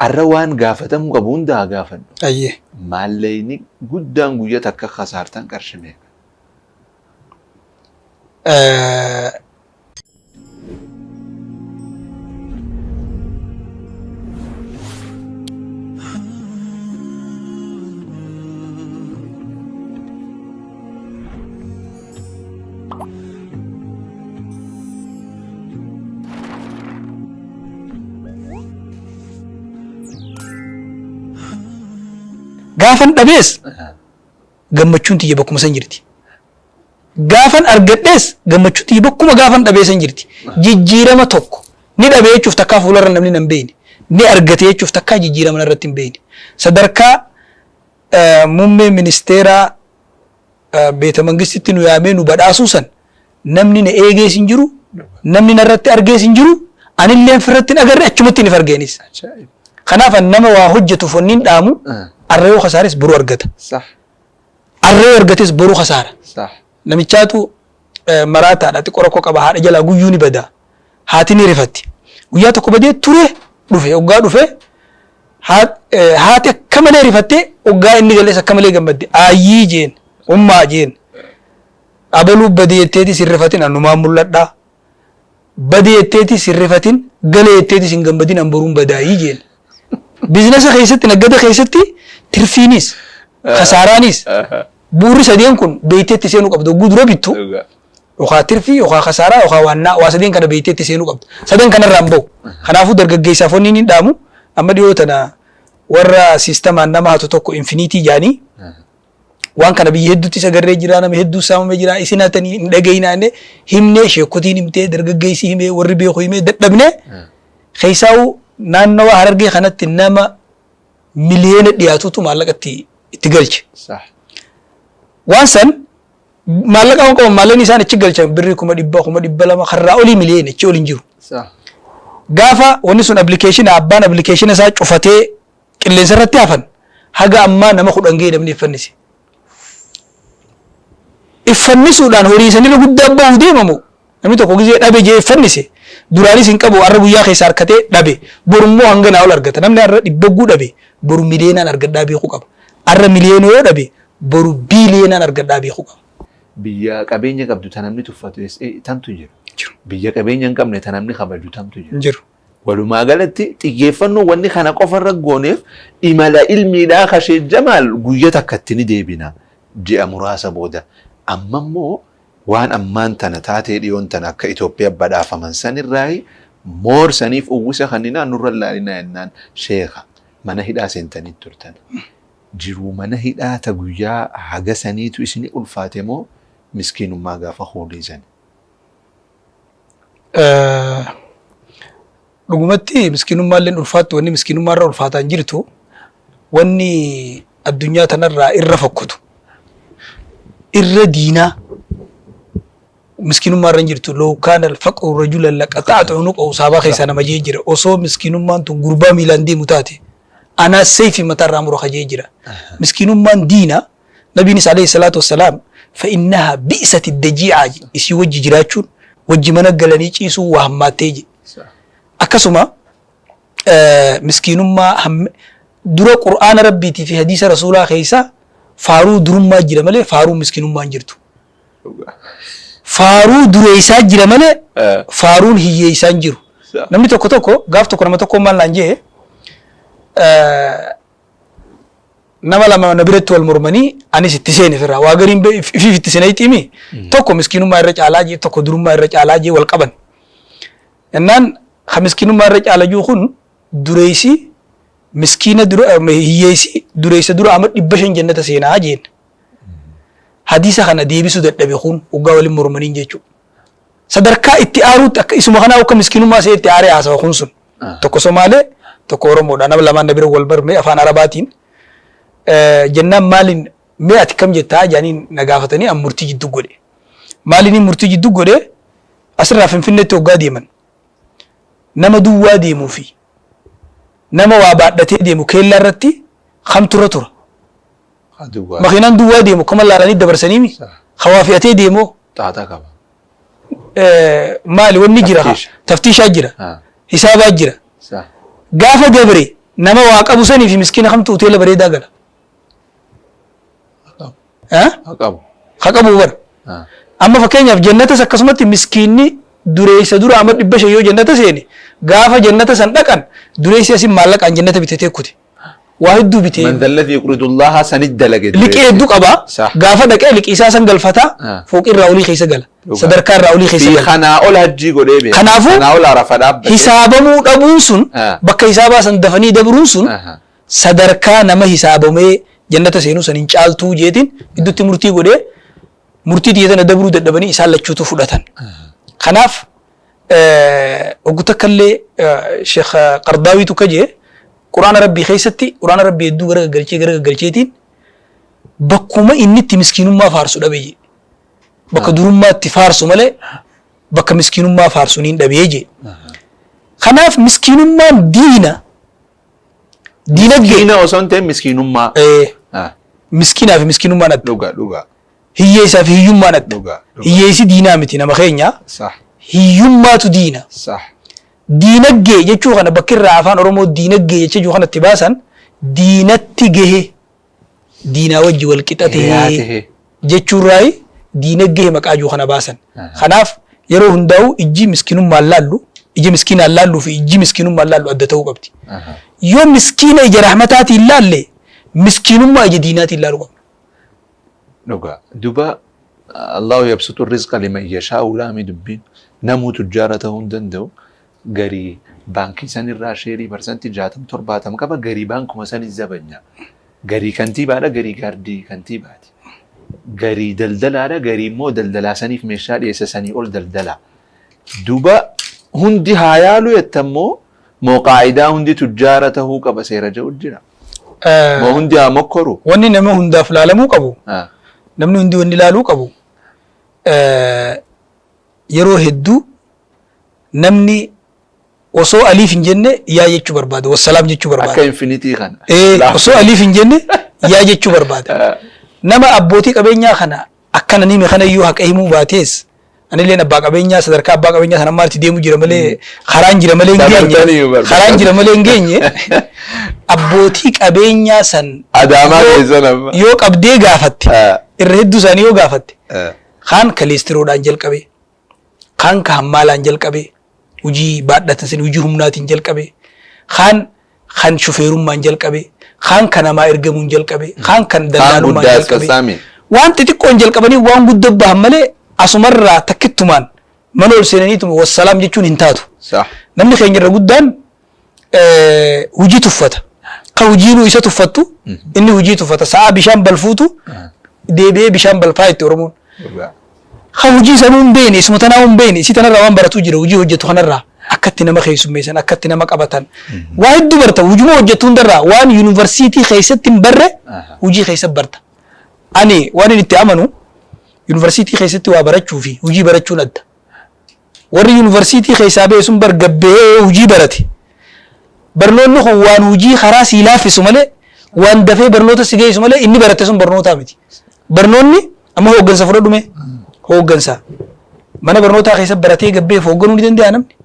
A: Arra waan gaafatamuu qabu hunda haa gaafannu.
D: Ayyee.
A: Maallayni guddaan guyya takka kasaartan qarshi meeqa?
D: Gaafan dhabees gammachuun tiyya bakkuma san jirti. Gaafan argadhees gammachuun tiyya bakkuma gaafan dhabee san jirti. Jijjiirama tokko ni dhabe jechuuf takkaa fuularra namni nan beeyne. Ni argate jechuuf takkaa jijjiirama narratti hin beeyne. Sadarkaa muummee ministeeraa beeta mangistitti nu yaamee nu badhaasuu san namni na eegees hin jiru, namni narratti argees hin jiru, anilleen firratti hin agarre achumatti hin argeenis.
A: Ajaa'ib.
D: Kanaaf an nama waa hojjetuuf wanni hin dhaamu arra yoo kasaares boru argata.
A: Sah.
D: Arra yoo argates boru kasaara.
A: Sah.
D: Namichaatu maraataadha xiqqoo rakkoo qaba haadha jalaa guyyuu ni bada. Haati ni rifatti. Guyyaa tokko badee ture dhufe hoggaa dhufe haati akka malee rifattee hoggaa inni galees akka malee gammadde aayyii jeen ummaa jeen abaluu badee jetteeti sin rifatin anumaan mul'adhaa badee jetteeti sin rifatin galee jetteeti sin gammadin an boruun badaayii jeen. Biizinasa keessatti naggada keessatti tirfiinis kasaaraanis bu'uurri sadeen kun beeyteetti seenuu qabda. Hogguu dura bittu
A: Dhugaa.
D: yookaan tirfii yookaan kasaaraa yookaan waannaa waa sadeen kana beeyteetti seenuu qabda. Sadan kanarraa hin bahu. Kanaafuu dargaggeessaaf wanni inni dhaamu amma dhiyoo tana warra siistamaan nama hatu tokko infiniitii jaanii waan kana biyya hedduutti isa garree jira nama hedduu saamamee jira isin hatanii hin dhagayinaa jennee himnee sheekotiin himtee dargaggeessi himee warri beeku himee dadhabnee keessaa'u naannawa Harargee kanatti nama miliyoona dhiyaatutu maallaqa itti itti galche.
A: Sah.
D: Waan san maallaqa waan qaban maallaqni isaan achi galchan birrii 200,000 200,000 karraa olii miliyoona achi ol hin jiru.
A: Sah.
D: Gaafa wanni sun appilikeeshina abbaan appilikeeshina isaa cufatee qilleensa irratti hafan haga ammaa nama 10 ga'e namni iffannise. Iffannisuudhaan horii sanirra guddaa bahu deemamu namni tokko gizee dhabe jee iffannise duraanis hin qabu har'a guyyaa keessa harkatee dhabe borummoo hanga naa ol argata namni har'a dhibbagguu dhabe boru miliyoonaan argadhaa beekuu qaba har'a miliyoona yoo dhabe boru biiliyoonaan argadhaa beekuu qaba.
A: Biyya qabeenya qabdu ta namni tuffatu tamtu jira. Biyya qabeenya hin qabne ta namni kabaju tamtu jira.
D: Hin jiru.
A: Walumaa galatti xiyyeeffannoo wanni kana qofa irra gooneef imala ilmiidhaa ka Sheek Jamaal guyya takka itti ni deebina ji'a muraasa booda. Amma immoo waan ammaan tana taatee dhiyoon tana akka Itoophiyaa badhaafaman sanirraayi moor saniif uwwisa kanninaa nurra hin laalinaa jennaan sheekha mana hidhaa seentanii turtan. Jiruu mana hidhaa ta guyyaa haga saniitu isini ulfaate moo miskiinummaa gaafa kuulii sani?
D: Dhugumatti miskiinummaalleen ulfaattu wanni miskiinummaa irra ulfaataa hin jirtu wanni addunyaa tanarraa irra fokkotu irra diinaa miskiinummaa irra hin jirtu law kaana alfaqru rajulan laqaxa'atu unuqahu saabaa keessaa nama jee jira osoo miskiinummaan tun gurbaa miilaan deemu taate anaa seeyfi mataarraa mura kajee jira miskiinummaan diina Nabiinis alayhi salaatu wassalaam fa innahaa bi'sati dajii'aa jedhe isii wajji jiraachuun wajji mana galanii ciisuun waa hammaattee jedhe. Akkasuma miskiinummaa dura Qur'aana Rabbiitii fi hadiisa Rasuulaa keessa faaruu durummaa jira malee faaruu miskiinummaa hin jirtu. Faaruu dureessaa jira malee faaruun hiyyeessaa hin jiru. Namni tokko tokko gaaf tokko nama tokkoon maal naan jee nama lama na biratti wal mormanii anis itti seene firraa waa gariin ifiif itti seenee xiimi tokko miskiinummaa irra caalaa jee tokko durummaa irra caalaa jee wal qaban. Jennaan ka miskiinummaa irra caala jiru kun dureessi miskiina dura hiyyeessi dureessa dura amma 500 jannata seenaa jeen. Hadiisa kana deebisuu dadhabe kun waggaa waliin mormaniin jechuudha. Sadarkaa itti aaruutti akka isuma kanaa akka miskiinummaa see itti aaree haasawa kun sun. Tokko Somaalee tokko Oromoodha. Nama lamaan na bira wal barme afaan Arabaatiin. Jennaan maaliin mee ati kam jettaa jedhanii na gaafatanii an murtii jidduu godhe. Maaliin murtii jidduu godhe asirraa Finfinneetti hoggaa deeman. Nama duwwaa deemuu fi nama waa baadhatee deemu keellaa irratti kamtu irra tura.
A: Duwwaa.
D: Makiinaan duwwaa deemu akkuma laalanii dabarsaniimi. Ka waa fe'atee deemoo
A: Xaaxaa qaba.
D: maali wanni jira kaa
A: Taftiisha.
D: taftiishaa jira
A: Ah.
D: hisaabaa jira
A: Sa.
D: gaafa dabre nama waa qabu sanii fi miskiina kamtu hoteela bareedaa gala
A: Haa qabu.
D: ka qabu bar
A: Ah.
D: amma fakkeenyaaf jannatas akkasumatti miskiinni dureessa dura amma 500 yoo jannata seene gaafa jannata san dhaqan dureessi asin maallaqaan jannata bitatee kute waa hedduu bitee
A: Man dhalladhi yuqridu Allaha sanit dalage
D: liqii hedduu qaba
A: Sah.
D: gaafa dhaqee liqii isaa san galfata
A: Ah.
D: fooqii irraa olii keessa gala
A: Dhugaa.
D: sadarkaa irraa olii keessa
A: Fi
D: gala
A: kanaa ol hajjii godhee beeka.
D: Kanaafuu,
A: Kanaa ol arafa dhaabbate.
D: hisaabamuu dhabuun sun
A: Ah.
D: bakka hisaabaa san dafanii dabruun sun
A: Aha.
D: sadarkaa nama hisaabamee jannata seenuu san hin caaltuu jeetiin iddutti murtii godhee murtii tiyya tana dabruu dadhabanii isaan lachuutu fudhatan. Kanaaf Oggu takka illee Sheekh Qardaawiitu akka jee Qur'aana Rabbii keessatti Qur'aana Rabbii hedduu gara gaggalchee gara gaggalcheetiin bakkuma inni itti miskiinummaa faarsu dhabe jee. Bakka durummaa itti faarsu malee bakka miskiinummaa faarsu niin dhabee jee. Kanaaf miskiinummaan diina diinagdee
A: Miskiina osoo hin ta'in miskiinummaa.
D: Miskiinaa fi miskiinummaan adda.
A: Dhuga dhuga.
D: Hiyyeessaa fi hiyyummaan adda.
A: Dhugaa, dhugaa.
D: Hiyyeessi diinaa miti nama keenya.
A: Sah.
D: Hiyyummaatu diina.
A: Sah.
D: Diinaggee jechuu kana bakki irraa afaan Oromoo diinaggee jecha jiru kanatti baasan diinatti gahe diinaa wajji wal qixa
A: Hiriyaa
D: tahee
A: tahee.
D: jechuurraayi diinaggee maqaa jiru kana baasan. Kanaaf yeroo hundaa'u ijji miskinummaan laallu ija miskiinaan laalluu fi ijji miskiinummaan laallu adda ta'uu qabdi. Yoo miskiina ija rahmataatiin laalle miskiinummaa ija diinaatiin laaluu qabna.
A: Dhugaa. Duba Allahu yabsutu rizqa liman yashaa'u laami dubbiin namuu tujjaara ta'uu hin danda'u. Garii baankii sanirraa sheerii parsantii 60 70 qaba garii baankuma sanii zabanya. Garii kantiibaadha garii gaardii kantiibaati. Garii daldalaadha garii immoo daldalaa saniif meeshaa dhiyeessa sanii ol daldala. Duba hundi haa yaalu jettammoo moo qaa'idaa hundi tujjaara tahuu qaba seera jedhu jira. Moo hundi haa mokkoru?
D: Wanni nama hundaaf laalamuu qabu namni hundi wanni laaluu qabu yeroo hedduu namni osoo aliif hin jenne yaa jechuu barbaada wassalaam jechuu barbaada.
A: Akka infinitii kana.
D: Osoo aliif hin jenne yaa jechuu barbaada. Nama abbootii qabeenyaa kana akkana nime kana iyyuu haqa himuu baatees anilleen abbaa qabeenyaa sadarkaa abbaa qabeenyaa sana ammaatti deemu jira malee karaan jira malee hin
A: Dabartanii
D: geenye
A: barbaada.
D: karaan jira malee hin geenye abbootii qabeenyaa san
A: Adaamaa
D: yoo-
A: keessan amma.
D: yoo qabdee gaafatte irra hedduu isaanii yoo gaafatte kaan kaleestiroodhaan jalqabe kaan ka hammaalaan jalqabe hojii baadhatan sin hojii humnaatiin jalqabe kaan kan shufeerummaan jalqabe kaan kan namaa ergamuun jalqabe kaan kan dallaalummaan
A: guddaa
D: jalqabe
A: asqassaami.
D: waan xixiqqoon jalqabanii waan guddaa bahan malee asumarraa takkittumaan mana ol seenaniituma wassalaam jechuun hin taatu.
A: Sah.
D: Namni keenya irra guddaan hojii tuffata. Kan hojiinuu isa tuffattu inni hojii tuffata. Sa'a bishaan balfuutu deebi'ee bishaan balfaa itti Oromoon.
A: Dhugaa.
D: Kan hojii sanuu hin beekne isuma tanaa hin beekne isii tanarraa waan baratu jira hojii hojjetu kanarraa akkatti nama keessummeessan akkatti nama qabatan waa hedduu barta hojuma hojjetu hundarraa waan yuunivarsiitii keessatti hin barre hojii keessatti barta. Ani waan inni itti amanu yuunivarsiitii keessatti waa barachuu fi hojii barachuun adda. Warri yuunivarsiitii keessaa ba'e sun bar gabbee hojii barate. Barnoonni kun waan hojii karaa sii laaffisu malee waan dafee barnoota si geessu malee inni barate sun barnootaa miti. Barnoonni amma hooggansa fudhadhu mee hooggansa mana barnootaa keessa baratee gabbee hoogganuu ni danda'a namni.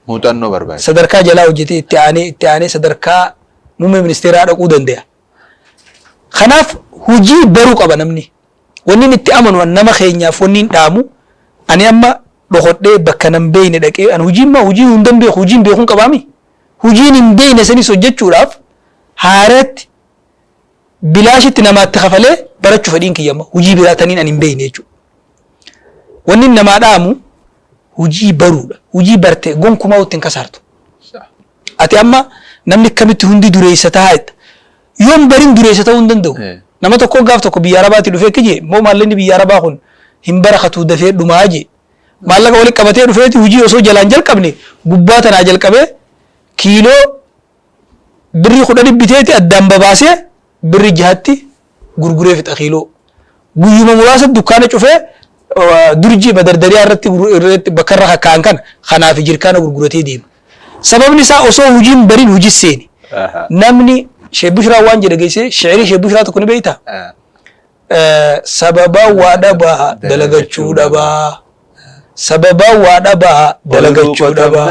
A: Muuxannoo barbaada.
D: Sadarkaa jalaa hojjetee itti aanee itti aanee sadarkaa muummee ministeeraa dhaquu danda'a. Kanaaf hojii baruu qaba namni. Wanni inni itti amanu an nama keenyaaf wanni hin dhaamu ani amma dhokodhee bakka nan beekne dhaqee an hojii immoo hojii hundan beeku hojiin beekuun qabaami. Hojiin hin beekne sanis hojjechuudhaaf haaratti bilaashitti namaatti kafalee barachuu fedhiin kiyya amma hojii biraa taniin an hin beekne jechuudha. Wanni namaa dhaamu hojii baruudha. Hojii barte gonkumaa ittiin kasaartu. Ati amma namni akkamitti hundi dureessa ta'a jetta. Yoo hin barin dureessa ta'uu hin danda'u. Nama tokko gaaf tokko biyya Arabaatii dhufee akka jee moo maallaqni biyya Arabaa kun hin barakatuu dafee dhumaa jee. Maallaqa walitti qabatee dhufeeti hojii osoo jalaan jalqabne gubbaa tanaa jalqabee kiiloo birrii 10 biteeti addaan babaasee birri 6tti gurguree fixa kiiloo. Guyyuma muraasa dukkaana cufee durjii madardariyaa irratti irratti bakka irra kakkaa'an kana kanaa fi jirkaana gurguratee deema. Sababni isaa osoo hojiin barin hojii seeni. Namni Sheek Bushraa waan jedhe geessee shi'irii Sheek Bushraa tokko ni beektaa? Sababa waa dhabaa dalagachuu dhabaa. Sababa waa dhabaa dalagachuu dhabaa.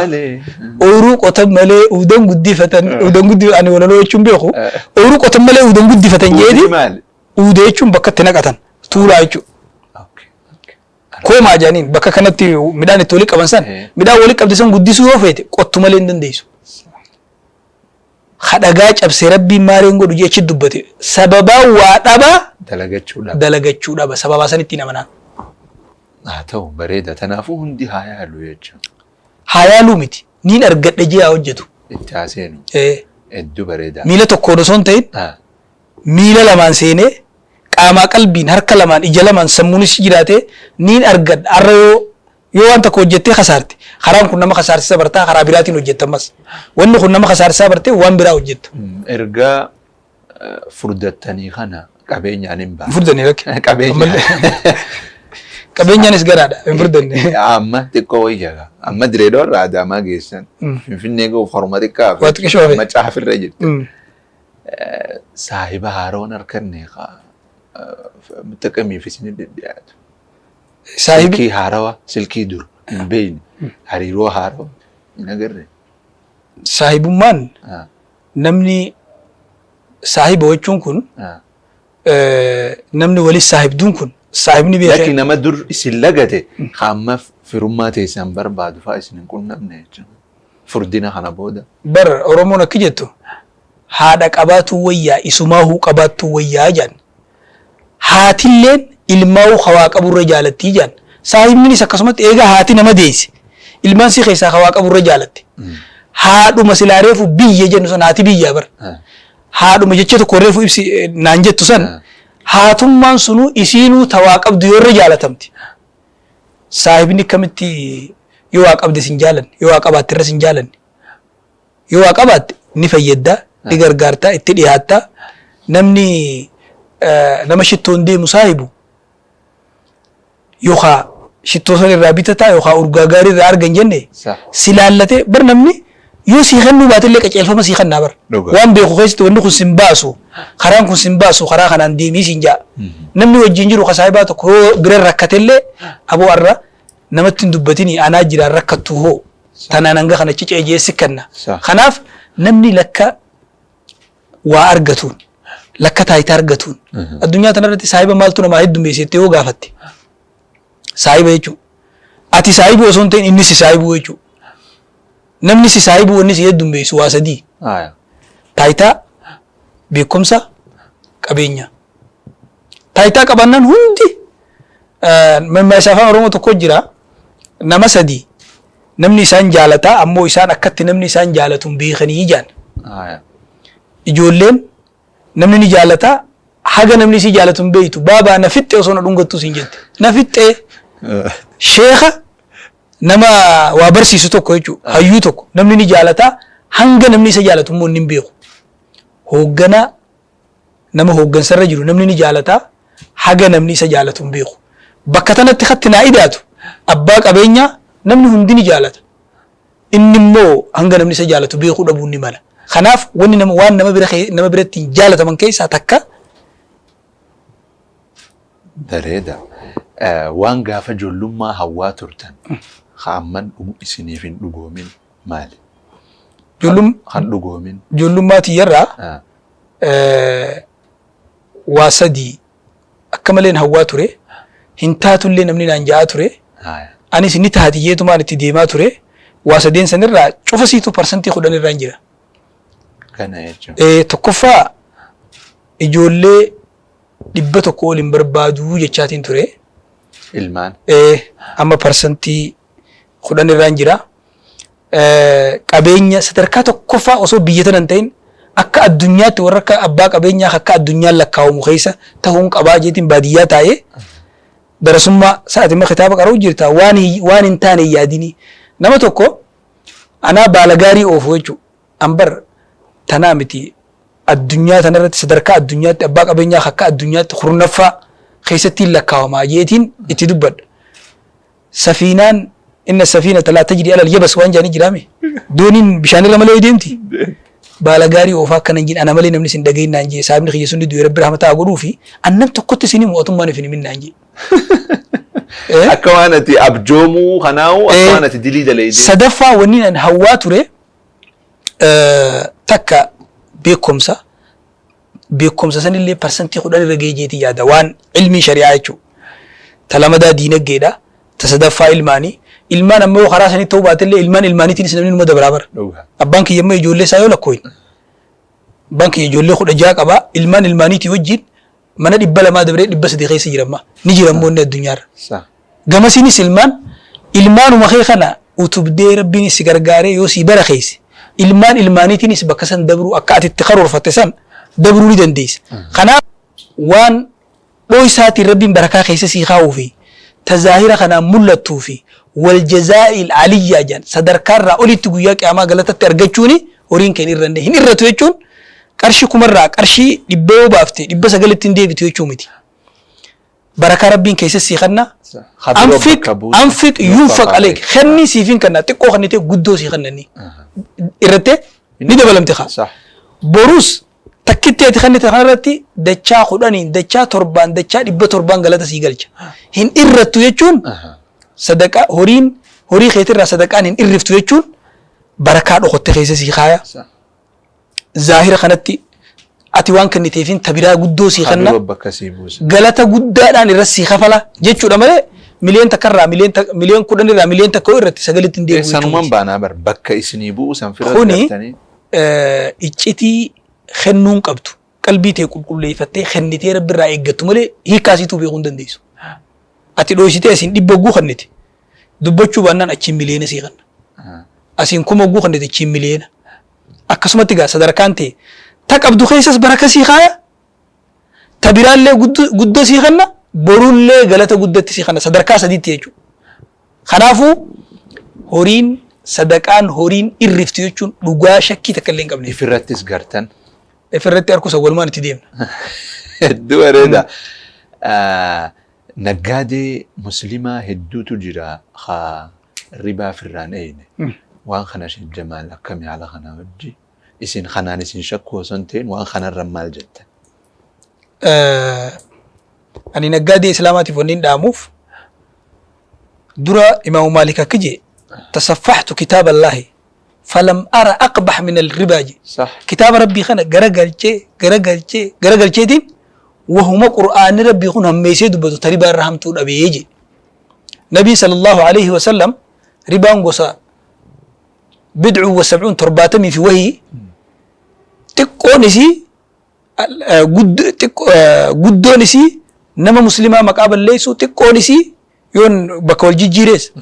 D: Ooyiruu qotan malee uudan guddifatan uudan guddi ani walaloo jechuun beeku. Ooyiruu qotan malee uudan guddifatan jeeti.
A: Maali?
D: Uuda jechuun bakka itti naqatan tuulaa jechuudha. Koomaa jedhaniin bakka kanatti midhaan itti walitti qaban san midhaan walitti qabde san guddisuu yoo feete qottu malee hin dandeessu. Hadhagaa cabsee rabbiin maareen godhu jechi dubbate sababaa waa dhabaa
A: Dalagachuu dhaba.
D: dalagachuu dhaba sababaa san ittiin amanaa.
A: Haa ta'u bareeda. Tanaafuu hundi haa yaalu jechuudha.
D: Haa yaaluu miti niin argadha jee haa hojjetu.
A: Itti haa seenu. Hedduu bareeda.
D: Miila tokkoon osoo hin ta'in miila lamaan seenee qaamaa qalbiin harka lamaan ija lamaan sammuunis jiraatee niin argadha har'a yoo yoo waan tokko hojjettee kasaarte karaan kun nama kasaarsisa bartaa karaa biraatiin hojjetta ammas wanni kun nama kasaarsisaa bartee waan biraa hojjetta.
A: Erga furdattanii kana qabeenyaan hin baane.
D: Hin furdanne lakki.
A: Qabeenya.
D: Ammallee. Qabeenyaanis ganaadha hin furdanne.
A: Amma xiqqoo wayya. Amma Direedoo irraa Adaamaa geessan. Finfinnee gahuuf haruma xiqqaa hafe.
D: Waa xiqqishoo hafe.
A: Amma caafirra jirti. Saahiba haaroon harkanne xiqimiif isin dhidhiyaatu.
D: Saahibi
A: Silkii haarawa silkii dur hin beekne hariiroo haarawa hin agarre.
D: Saahibummaan namni saahiba jechuun kun namni walis saahibduun kun Saahibni
A: Lakki
D: beekee.
A: nama dur isin lagate ka amma firummaa teessan barbaadu fa'aa isin hin qunnamne jechuudha. Furdina kana booda.
D: Bar Oromoon akki jettu haadha qabaatuu wayyaa isumaahuu qabaattuu wayyaa jedhan. Haatilleen ilmaahuu ka waa qaburra jaalattii jedhan. Saahibninis akkasumatti eega haati nama deesse ilmaan si keessaa ka waa qaburra jaalatte. Haadhuma silaa reefu biyya jennu san haati biyyaa bar. Haadhuma jecha tokko reefu ibsi naan jettu san haatummaan sunuu isiinuu ta waa qabdu yoo irra jaalatamti. Saahibni akkamitti yoo waa qabde sin jaalanne yoo waa qabaatte irra sin jaalanne. Yoo waa qabaatte ni fayyadda, ni gargaarta, itti dhiyaatta. Namni nama shittoon deemu saahibu yookaa shittoo san irraa bitataa yookaa urgaa gaarii irraa argan jenne
A: Sah.
D: si laallatee bar namni yoo sii kennuu baatellee qaceelfama sii kennaa bar.
A: Dhugaa.
D: Waan beeku keessatti wanni kun sin baasu karaan kun sin baasu karaa kanaan deemii siin ja'a. Namni wajjin jiru ka saahibaa tokko yoo bira rakkatellee aboo arra namatti hin dubbatini anaa jiraan rakkattu hoo tanaan hanga kana cicee jee si kenna.
A: Sah.
D: Kanaaf namni lakka waa argatuun lakka taayitaa argatuun addunyaa tanarratti saahiba maaltu namaa heddummeesse yoo gaafatte saahiba jechuudha. Ati saahibu osoo hin ta'in inni si saahibuu jechuudha. Namni si saahibuu wanni si heddummeessu waa sadii.
A: Aya.
D: Taayitaa, beekumsa, qabeenya. Taayitaa qabaannaan hundi mammaaksa afaan Oromoo tokko jira. Nama sadii namni isaan jaalataa ammoo isaan akkatti namni isaan jaalatu hin beekanii jaan.
A: Aya.
D: Ijoolleen namni ni jaalataa haga namni isii jaalatu hin beektu. Baabaa na fixxe osoo na dhungattuu siin jette. Na fixxee sheeka nama waa barsiisu tokko jechuudha. Hayyuu tokko namni ni jaalataa hanga namni isa jaalatu immoo inni hin beeku. Hoogganaa nama hooggansarra jiru namni ni jaalataa haga namni isa jaalatu hin beeku. Bakka tanatti katti naa idaatu abbaa qabeenyaa namni hundi ni jaalata. Inni immoo hanga namni isa jaalatu beekuu dhabuun ni mala. Kanaaf wanni nama waan nama bira nama biratti hin jaalataman keessaa takka
A: Bareeda. Waan gaafa ijoollummaa hawwaa turtan ka amman isiniif hin dhugoomin maali? Kan dhugoomin.
D: Ijoollummaa tiyyarraa waa sadii akka maleen hawwaa ture. Hin taatullee namni naan ja'aa ture. Anis ni taati jeetumaan itti deemaa ture. Waa sadeen sanirraa cufa siitu 10% irraan jira.
A: Kana jechuun.
D: Tokkoffaa ijoollee 100 ol hin barbaaduu jechaatiin ture.
A: Ilmaan.
D: Amma 10% irraan jira. Qabeenya sadarkaa tokkoffaa osoo biyya tana hin ta'in akka addunyaatti warra akka abbaa qabeenyaa akka addunyaan lakkaa'amu keessa ta'uun qabaa jeetiin baadiyyaa taa'ee darasummaa sa'aatima kitaaba qara'u jirta waan waan hin taane hin yaadinii. Nama tokko anaa baala gaarii oofu jechuudha. An bar tanaa miti addunyaa tanarratti sadarkaa addunyaatti abbaa qabeenyaa akka addunyaatti kurnaffaa keessatti hin lakkaawamaa jeetiin itti dubbadha. Safiinaan inna safiinata laa tajri alal yabas waan jaanii jiraame. Dooniin bishaanirra malee deemti. Baala gaarii oofaa akkana hin jin ana malee namni sin dhagahin naan jee saahibni kiyya sunni du'e rabbi rahmataa haa godhuu fi an nam tokkotti sin himu atummaan if hin himin naan jee.
A: Akka waan ati abjoomuu kanaa'u akka waan ati dilii daleeydee.
D: Sadaffaa wanni an hawwaa ture takka beekumsa beekumsa sanillee 10% irra gahee jeetii yaada waan ilmii shari'aa jechuudha. Ta lamadaa diinaggeedha. Ta sadaffaa ilmaanii. Ilmaan ammoo yoo karaa sanii ta'uu baatellee ilmaan ilmaaniitiinis namni numa dabraa bara.
A: Dhugaa.
D: Abbaan kiyya immoo ijoollee isaa yoo lakkooyin. Abbaan kiyya ijoollee 16 qaba. Ilmaan ilmaaniitii wajjin mana 200 dabree 300 keessa jira amma. Ni jira immoo inni addunyaarra.
A: Sa.
D: Gamasiinis ilmaan ilmaanuma kee kana utubdee rabbiin si gargaaree yoo sii barakeesse ilmaan ilmaaniitiinis bakka san dabruu akka ati itti karoorfatte san dabruu ni dandeessa. Kanaaf waan dhoysaatiin rabbiin barakaa keessa sii kaa'uu fi ta zaahira kanaan mul'attuu fi wal jazaa'il aliyyaa jedhan sadarkaarraa olitti guyyaa qiyaamaa galatatti argachuuni horiin kee hin irranne hin irratu jechuun qarshii kumarraa qarshii dhibba yoo baafte 900tti hin deebitu jechuu miti. Barakaa rabbiin keessa sii kenna.
A: Habiroo
D: Anfiq
A: bakka buusa.
D: anfiq yunfaq aleek kenni siif hin kenna xiqqoo kennitee guddoo sii kennanii irrattee ni dabalamte kaa.
A: Sah.
D: Borus takkitti ati kennite kanarratti dachaa 10n dachaa 7n dachaa 700n galata sii galcha. Hin irrattu jechuun sadaqaa horiin horii keetirraa sadaqaan hin irriftu jechuun barakaa dhokotte keessa sii kaaya.
A: Sah.
D: Zaahira kanatti Ati waan kenniteefin ta biraa guddoo sii kenna.
A: Kabiroo bakka sii buusa.
D: Galata guddaadhaan irra sii kafala jechuudha malee miliyoon takka irraa miliyoon 10 irraa miliyoon 1 yoo irratti sagalitti hin deebi'u jechuu
A: Sanuman
D: miti.
A: baanaa bar bakka isinii bu'u san fira
D: Kuni
A: gartanii.
D: iccitii kennuun qabdu qalbii tee qulqulleeffattee kennitee rabbi irraa eeggattu malee hiikkaa isiituu beekuu hin dandeessu. Ati dhooysitee asiin dhibba hogguu kennite dubbachuu baannaan achiin miliyoona sii kenna. Asiin kuma hogguu kennite achiin miliyoona. Akkasumatti gaa sadarkaan tee ta qabdu keessas baraka sii kaaya ta biraallee guddoo sii kenna borullee galata guddatti sii kenna sadarkaa sadiitti jechuudha. Kanaafuu horiin sadaqaan horiin irriftu jechuun dhugaa shakkii takka illee hin qabne.
A: Ifirrattis gartan.
D: Ifirratti harkusa walumaan itti deemna.
A: Hedduu bareeda. Naggaadee muslimaa hedduutu jira ka ribaa firraan eeyne. Waan kana Sheek Jamaal akkami haala kanaa wajji? Isin kanaan isin shakkuu osoo hin ta'in waan kanarra maal jettan?
D: Ani naggaadee islaamaatiif wanni hin dhaamuuf dura Imaamu Maalik akki jee tasaffaxtu kitaaba Allaahi falam ara aqbax min alribaa jee. Kitaaba Rabbii kana gara galchee gara galchee gara galcheetiin wahuma Qur'aanni Rabbii kun hammeessee dubbatu ta ribaa irra hamtuu dhabee jee. Nabiin sallallahu alaihi wasallam ribaan gosa bid'u wa sab'uun 70 fi wahii xiqqoon isii guddoon isii nama muslimaa maqaa balleessuu xiqqoon isii yoon bakka wal jijjiirees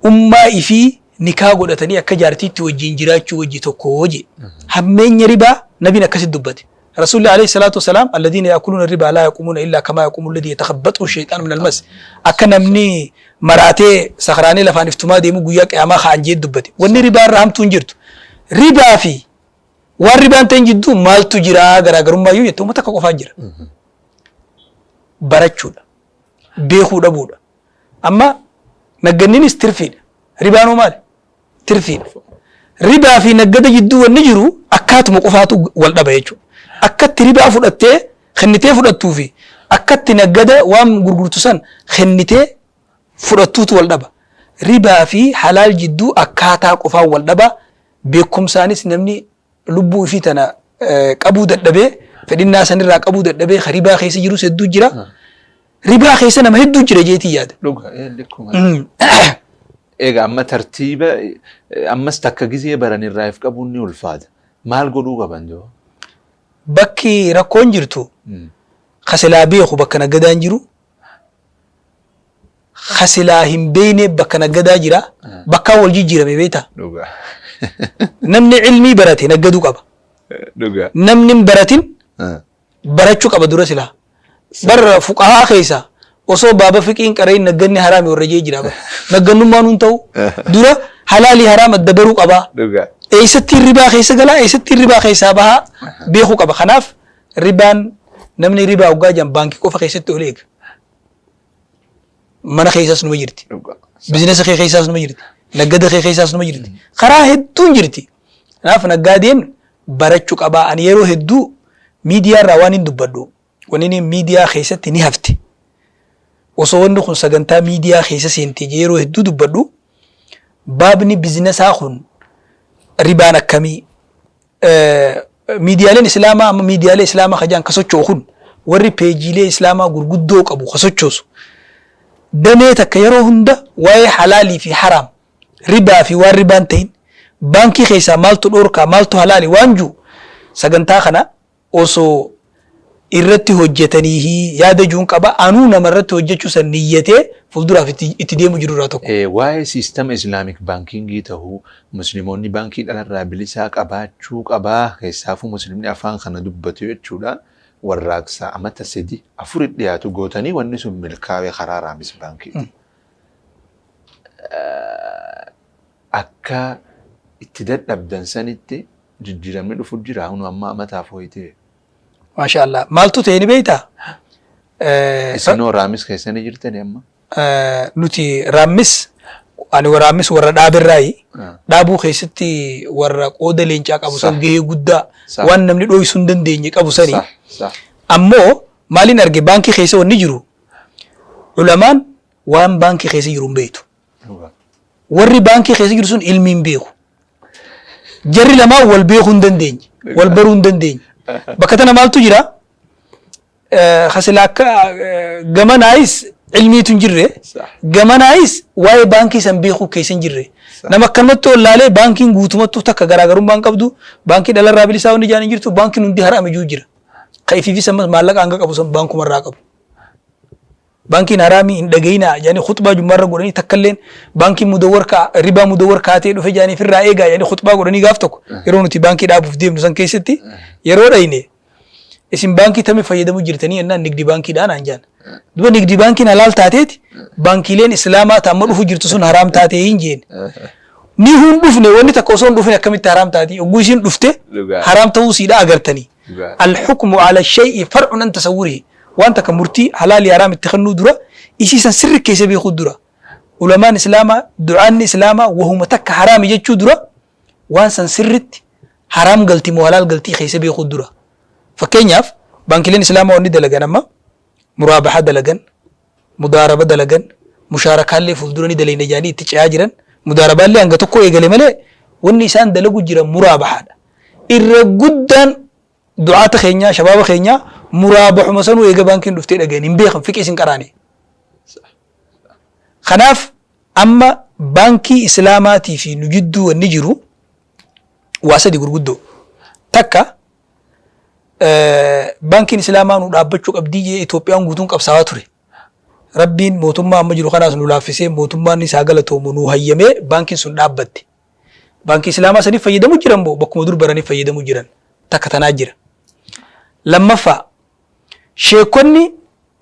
D: ummaa ifii nikaa godhatanii akka jaartiitti wajjiin jiraachuu wajji tokko jee. Hammeenya ribaa nabiin akkasitti dubbate. Rasuulli alayhi salaatu wasalaam alladhiina ya'kuluuna ribaa laa yaquumuuna illaa kamaa yaquumu alladhii yatakhabbaxuhu shayxaanu minal mas. Akka namni maraatee sakhraanee lafaan iftumaa deemu guyyaa qiyaamaa ka'an jee dubbate. Wanni ribaa irra hamtuun jirtu. Ribaa fi waan ribaan ta'in jidduu maaltu jira garaagarummaa yoo jette uummata akka qofaa jira. Barachuudha. Beekuu dhabuudha. Amma nagganninis tirfiidha. Ribaan hoo maali? Tirfiidha. Ribaa fi naggada jidduu wanni jiru akkaatuma qofaatu wal dhaba jechuudha. Akkatti ribaa fudhattee kennitee fudhattuu fi akkatti naggada waan gurgurtu san kennitee fudhattuutu wal dhaba. Ribaa fi halaal jidduu akkaataa qofaan wal dhaba. Beekumsaanis namni lubbuu ifii tana qabuu dadhabee fedhinnaa sanirraa qabuu dadhabee ka ribaa keessa jirus hedduu jira. Ribaa keessa nama hedduu jira jeetii yaada.
A: Dhuga likkuma. Egaa amma tartiiba ammas takka gizee baran irraa if qabuun ni ulfaata. Maal godhuu qaban joo?
D: Bakki rakkoon jirtu ka silaa beeku bakka naggadaan jiru ka silaa hin beeyne bakka naggadaa jira bakkaan wal jijjiirame beektaa.
A: Dhuga.
D: Namni ilmii barate naggaduu qaba.
A: Dhuga.
D: Namni hin baratin barachuu qaba dura silaa. Bar fuqahaa keessa osoo baaba fiqiin qarayin nagganni haraami warra jee jira bar. Naggannummaan hun ta'u dura halaalii haraam adda baruu qabaa.
A: Dhuga.
D: Eessattiin ribaa keessa galaa eessattiin ribaa keessaa bahaa beekuu qaba. Kanaaf ribaan namni ribaa hoggaa jedhan baankii qofa keessatti ol eega. Mana keessaas numa jirti.
A: Dhuga.
D: Bizinasa kee keessaas numa jirti. Naggada kee keessaas numa jirti. Karaa hedduun jirti. Kanaaf naggaadeen barachuu qabaa. Ani yeroo hedduu miidiyaa irraa waan hin dubbadhu. Wanni inni miidiyaa keessatti ni hafte. Osoo wanni kun sagantaa miidiyaa keessa seente yeroo hedduu dubbadhu. Baabni bizinasaa kun ribaan akkamii? Miidiyaaleen Islaamaa amma miidiyaalee Islaamaa ka jedhan ka socho'u kun warri peejiilee Islaamaa gurguddoo qabu ka sochoosu damee takka yeroo hunda waa'ee halaalii fi haraam ribaa fi waan ribaan ta'in baankii keessaa maaltu dhoorkaa maaltu halaali waan jiru sagantaa kana osoo irratti hojjetaniihi yaada juun qaba. Anuu nama irratti hojjechuu san niyyatee fuulduraaf itti itti deemu jiru irraa tokko.
A: Waa'ee siistama Islamic bankingii tahu muslimoonni baankii dhalarraa bilisaa qabaachuu qabaa keessaafuu muslimni afaan kana dubbatu jechuudha warraaqsa amata sedi afuri dhiyaatu gootanii wanni sun milkaawe karaa Raamis baankiiti. Akka itti dadhabdan sanitti jijjiiramni dhufu jira hunu amma amataaf hoyitee.
D: Maashaa Allah. Maaltu ta'e ni beektaa?
A: Isinoo Raamis keessa ni jirtani amma?
D: Nuti Raammis ani Raammis warra dhaaberraayi. Dhaabuu keessatti warra qooda leencaa qabu san gahee guddaa waan namni dhoysuu hin dandeenye qabu sani. Ammoo maaliin arge baankii keessa wanni jiru ulamaan waan baankii keessa jiru hin beektu. Warri baankii keessa jiru sun ilmii hin beeku. Jarri lamaan wal beekuu hin dandeenye. Wal baruu hin dandeenye. Bakka tana maaltu jira? Ka sila akka gamanaayis ilmiitu hin jirre, gamanaayis waa'ee baankii san beekuu keessa hin jirre. Nama akkanumatti wallaalee baankiin guutumattuu takka garaagarummaa hin qabdu, baankii dhalarraa bilisaa wanni jaan hin jirtu, baankiin hundi haraami jiru jira. Ka ifiifis ammas maallaqa hanga qabu san baankumarraa qabu. Baankiin haraamii hin dhagayinaa jedhanii khuxbaa jummaarra godhanii takkalleen baankiin mudawwar kaa ribaa mudawwar kaatee dhufe jedhanii ofirraa eegaa jedhanii khuxbaa godhanii gaaf tokko yeroo nuti baankii dhaabuuf deemnu san keessatti yeroo dhayne isin baankii tami fayyadamu jirtanii jennaan nigdi baankiidhaa naan jedhan. Duba nigdi baankiin halaal taateeti baankiileen islaamaa ta amma dhufu jirtu sun haraam taatee hin jeen. Ni hun dhufne wanni takka osoo hin dhufin akkamitti haraam taati yogguu isiin dhufte
A: Dhugaa.
D: haraam ta'uu siidha agartanii.
A: Dhugaa.
D: Al-hukmu ala shay'i far'un an tasawwurihi. Waan takka murtii halaalii haraam itti kennuu dura isii san sirri keessa beekuu dura. Ulamaan islaamaa du'aanni islaamaa wahuma takka haraami jechuu dura waan san sirritti haraam galti moo halaal galtii keessa beekuu dura. Fakkeenyaaf baankileen islaamaa wanni dalagan amma muraabaha dalagan, mudaaraba dalagan, mushaarakaallee fuuldura ni dalayna jedhanii itti ce'aa jiran, mudaarabaallee hanga tokko eegale malee wanni isaan dalagu jiran muraabahaadha. Irra guddaan du'aata keenyaa shabaaba keenyaa muraabahuma sanuu eega baankiin dhuftee dhagayan hin beekan fiqii isin qaraane. Kanaaf amma baankii islaamaatii fi nu jidduu wanni jiru waa sadi gurguddoo. Takka baankiin islaamaa nu dhaabbachuu qabdii jee Itoophiyaan guutuun qabsaawaa ture. Rabbiin mootummaa amma jiru kanaas nu laaffisee mootummaan isaa galatoomu nu hayyamee baankiin sun dhaabbatte. Baankii islaamaa saniif fayyadamu jiran moo bakkuma dur baraniif fayyadamu jiran takka tanaa jira. Lammaffaa sheekonni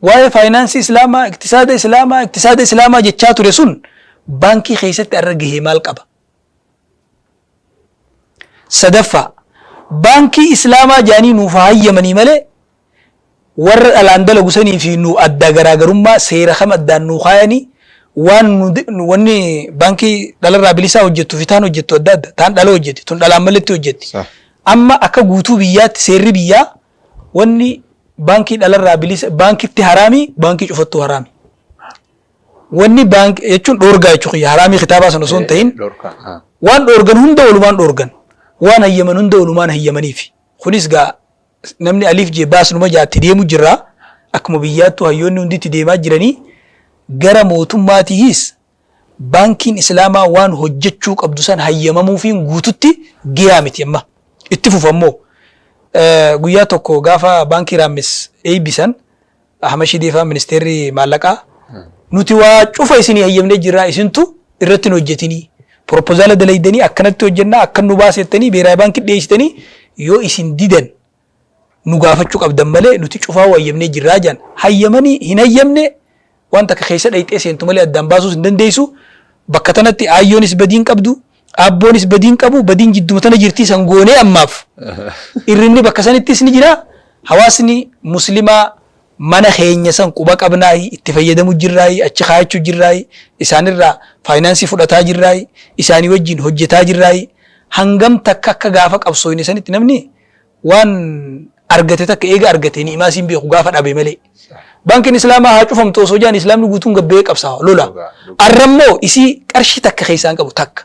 D: waa'ee faayinaansii islaamaa, iktisaada islaamaa, iktisaada islaamaa jechaa ture sun baankii keessatti arra gahee maal qaba? Sadaffaa, baankii Islaamaa jedhanii nuuf haa hayyamanii malee warra dhalaan dalagu sanii fi nu addaa garaagarummaa seera kam addaan nuu kaayanii waan nu wanni baankii dhalarraa bilisaa hojjettu fi taan hojjettu adda adda taan dhala hojjetti tun dhalaan maletti hojjetti. Amma akka guutuu biyyaatti seerri biyyaa wanni baankii dhalarraa bilisa baankitti haraami baankii cufattuu haraami. Wanni baank jechuun dhoorgaa jechuu kiyya haraamii kitaabaa sana osoo hin ta'in
A: Dhorkaa. Ah.
D: waan dhoorgan hunda walumaan dhoorgan waan hayyaman hunda walumaan hayyamaniif kunis gaa namni aliif jee baasnuma jaatti deemu jirra akkuma biyyaattuu hayyoonni hundi itti deemaa jiranii gara mootummaatiis baankiin islaamaa waan hojjechuu qabdu san hayyamamuufiin guututti gayaa miti amma itti fufa immoo guyyaa tokko gaafa baankii raammis eeybisan Ahmad Shidee faa ministeerri maallaqaa nuti waa cufa isinii hayyamnee jirraa isintu irratti hin hojjetinii propozaala dalaydanii akkanatti hojjennaa akkan nu baasettanii beeraay baankii dhiyeessitanii yoo isin didan nu gaafachuu qabdan malee nuti cufaa hayyamnee jirraa jedhan hayyamanii hin hayyamne waan takka keessa dhayxee seentu malee addaan baasuus hin dandeessu bakka tanatti aayyoonis badiin qabdu Aabboonis badiin qabu badiin jidduma tana jirtii san goonee ammaaf irrinni bakka sanittis ni jira hawaasni muslimaa mana keenya san quba qabnaayi itti fayyadamu jirraayi achi kaayachuu jirraayi isaanirraa faayinaansii fudhataa jirraayi isaanii wajjin hojjetaa jirraayi hangam takka akka gaafa qabsooyne sanitti namni waan argate takka eega argate ni'imaa siin beeku gaafa dhabe malee. Baankiin Islaamaa haa cufamtu osoo jedhan Islaamni guutuun gabbee qabsaawa lola. Arra immoo isii qarshii takka keessaa hin qabu takka.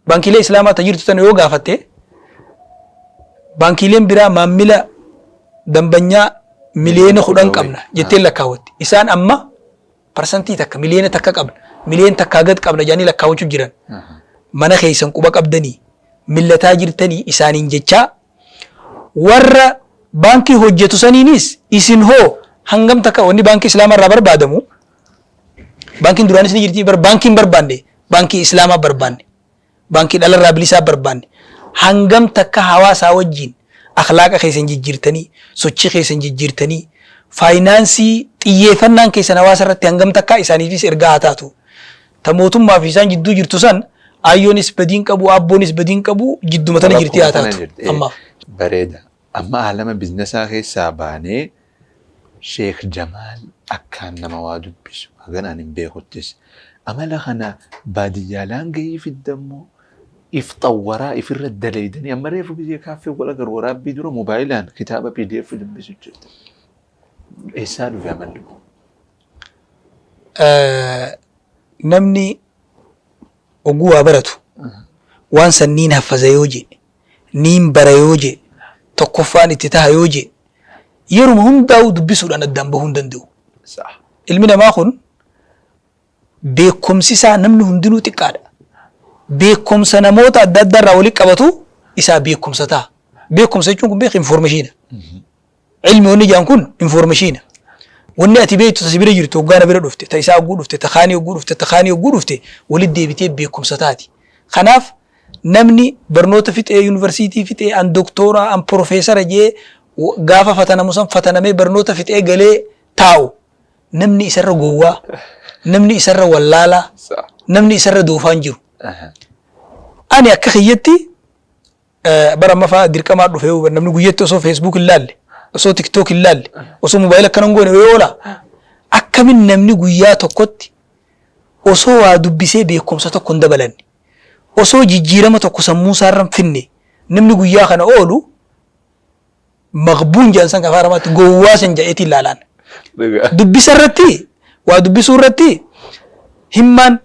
D: Baankiilee Islaamaa ta jirtu tana yoo gaafatte baankiileen biraa maammila dambanyaa 10 miliyoona qabna jettee lakkaawwatti. Isaan amma parsantii takka 1 miliyoona qabna 1 miliyoona gad qabna jedhanii lakkaawwachuu jiran. Mana keessan quba qabdanii millataa jirtanii isaaniin jechaa warra baankii hojjetu saniinis isin hoo hangam takka wanni baankii islaamaa irraa barbaadamu baankiin duraanis ni jirti bar baankiin barbaanne baankii islaamaa barbaanne baankii dhalarraa bilisaa barbaanne hangam takka hawaasaa wajjin akhlaaqa keessan jijjiirtanii sochii keessan jijjiirtanii faayinaansii xiyyeeffannaan keessan hawaasa irratti hangam takka isaaniifis ergaa haa taatu Ta mootummaa fi isaan jidduu jirtu san aayyoonis badiin qabu aabboonis badiin qabu jidduma tana jirti haa taatu ammaaf.
A: Bareeda. Amma aalama biznasaa keessaa baanee Sheekh Jamaal akkaan nama waa dubbisu hagan ani hin beekuttis amala kana baadiyyaalaan gahii fidda immoo if xawwaraa ifirra dalaydanii amma reefu gizee kaaffee wal agarru waraabbii dura moobaayilaan kitaaba pdf dubbisu jirta. Eessaa dhufe amalli kun?
D: Namni oguu waa baratu waan sanniin haffaza yoo jee Niin bara yoo jee, tokkoffaan itti taha yoo jee, yeruma hundaa'uu dubbisuudhaan addaan bahuu hin danda'u. Ilmi namaa kun beekumsi isaa namni hundinuu xiqqaadha. Beekumsa namoota adda addaa irraa walitti qabatu isaa beekumsa ta'a. Beekumsa jechuun kun beek informationa. Ilmi wanni jedhan kun informationa. Wanni ati beektu ta si bira jirtu hoggaa na bira dhufte, ta isaa hogguu dhufte, ta kaanii hogguu dhufte, ta kaanii hogguu dhufte walitti deebitee beekumsa taati. Kanaaf namni barnoota fixee yuunivarsiitii fixee an doktooraa an profeesara jee gaafa fatanamu san fatanamee barnoota fixee galee taa'u namni isarra gowwaa, namni isarra wallaalaa, namni isarra doofaa hin jiru. Ani akka kiyyatti bara amma fa'aa dirqamaa dhufe namni guyyatti osoo Facebook hin laalle, osoo TikTok hin laalle, osoo mobaayila akkana hin goone yoo oola. Akkamin namni guyyaa tokkotti osoo waa dubbisee beekumsa tokko hin dabalanne, osoo jijjiirama tokko sammuu isaarra hin finne namni guyyaa kana oolu Maghbuun jedhan san afaan Arabaatti gowwaa san jedheetiin ilaalaan. Dubbisa irratti waa dubbisuu irratti himmaan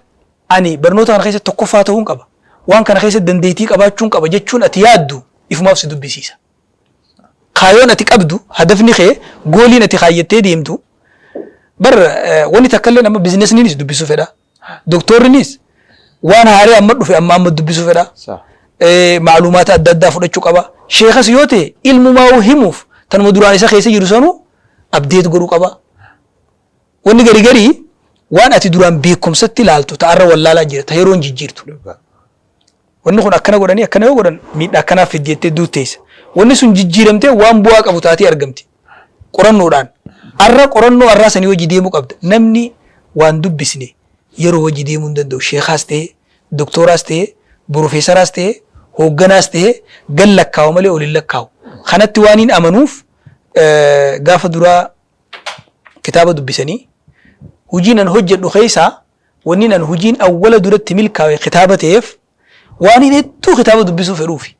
D: ani barnoota kana keessatti tokkoffaa ta'uun qaba. Waan kana keessatti dandeettii qabaachuun qaba jechuun ati yaaddu ifumaaf si dubbisiisa. Kaayoon ati qabdu hadafni kee gooliin ati kaayyattee deemtu bar wanni takka illee nama bizinesniinis dubbisuu fedha. Doktorrinis waan haaree amma dhufe amma amma dubbisuu fedha. Macluumaata adda addaa fudhachuu qaba. Sheekas yoo ta'e ilmumaa himuuf tanuma duraan isa keessa jiru sanuu abdeet godhuu qaba. Wanni gari garii waan ati duraan beekumsatti ilaaltu ta'arra wallaalaa jira ta yeroon jijjiirtu. Wanni kun akkana godhanii akkana yoo godhan miidhaa akkanaaf fiddi jettee duutteessa. Wanni sun jijjiiramtee waan bu'aa qabu taatee argamti. Qorannoodhaan. Arra qorannoo arraa sanii wajji deemuu qabda. Namni waan dubbisne yeroo wajji deemuu hin danda'u. Sheekaas ta'ee, doktooraas ta'ee, borofeesaraas ta'ee, hoogganaas ta'ee gan lakkaawa malee ol hin lakkaawu. Kanatti waan hin amanuuf gaafa duraa kitaaba dubbisanii hojiin an hojjedhu keessaa Wannin an hujiin awwala duratti milkaawe kitaaba ta'eef waanin hedduu kitaaba dubbisuu fedhuufi.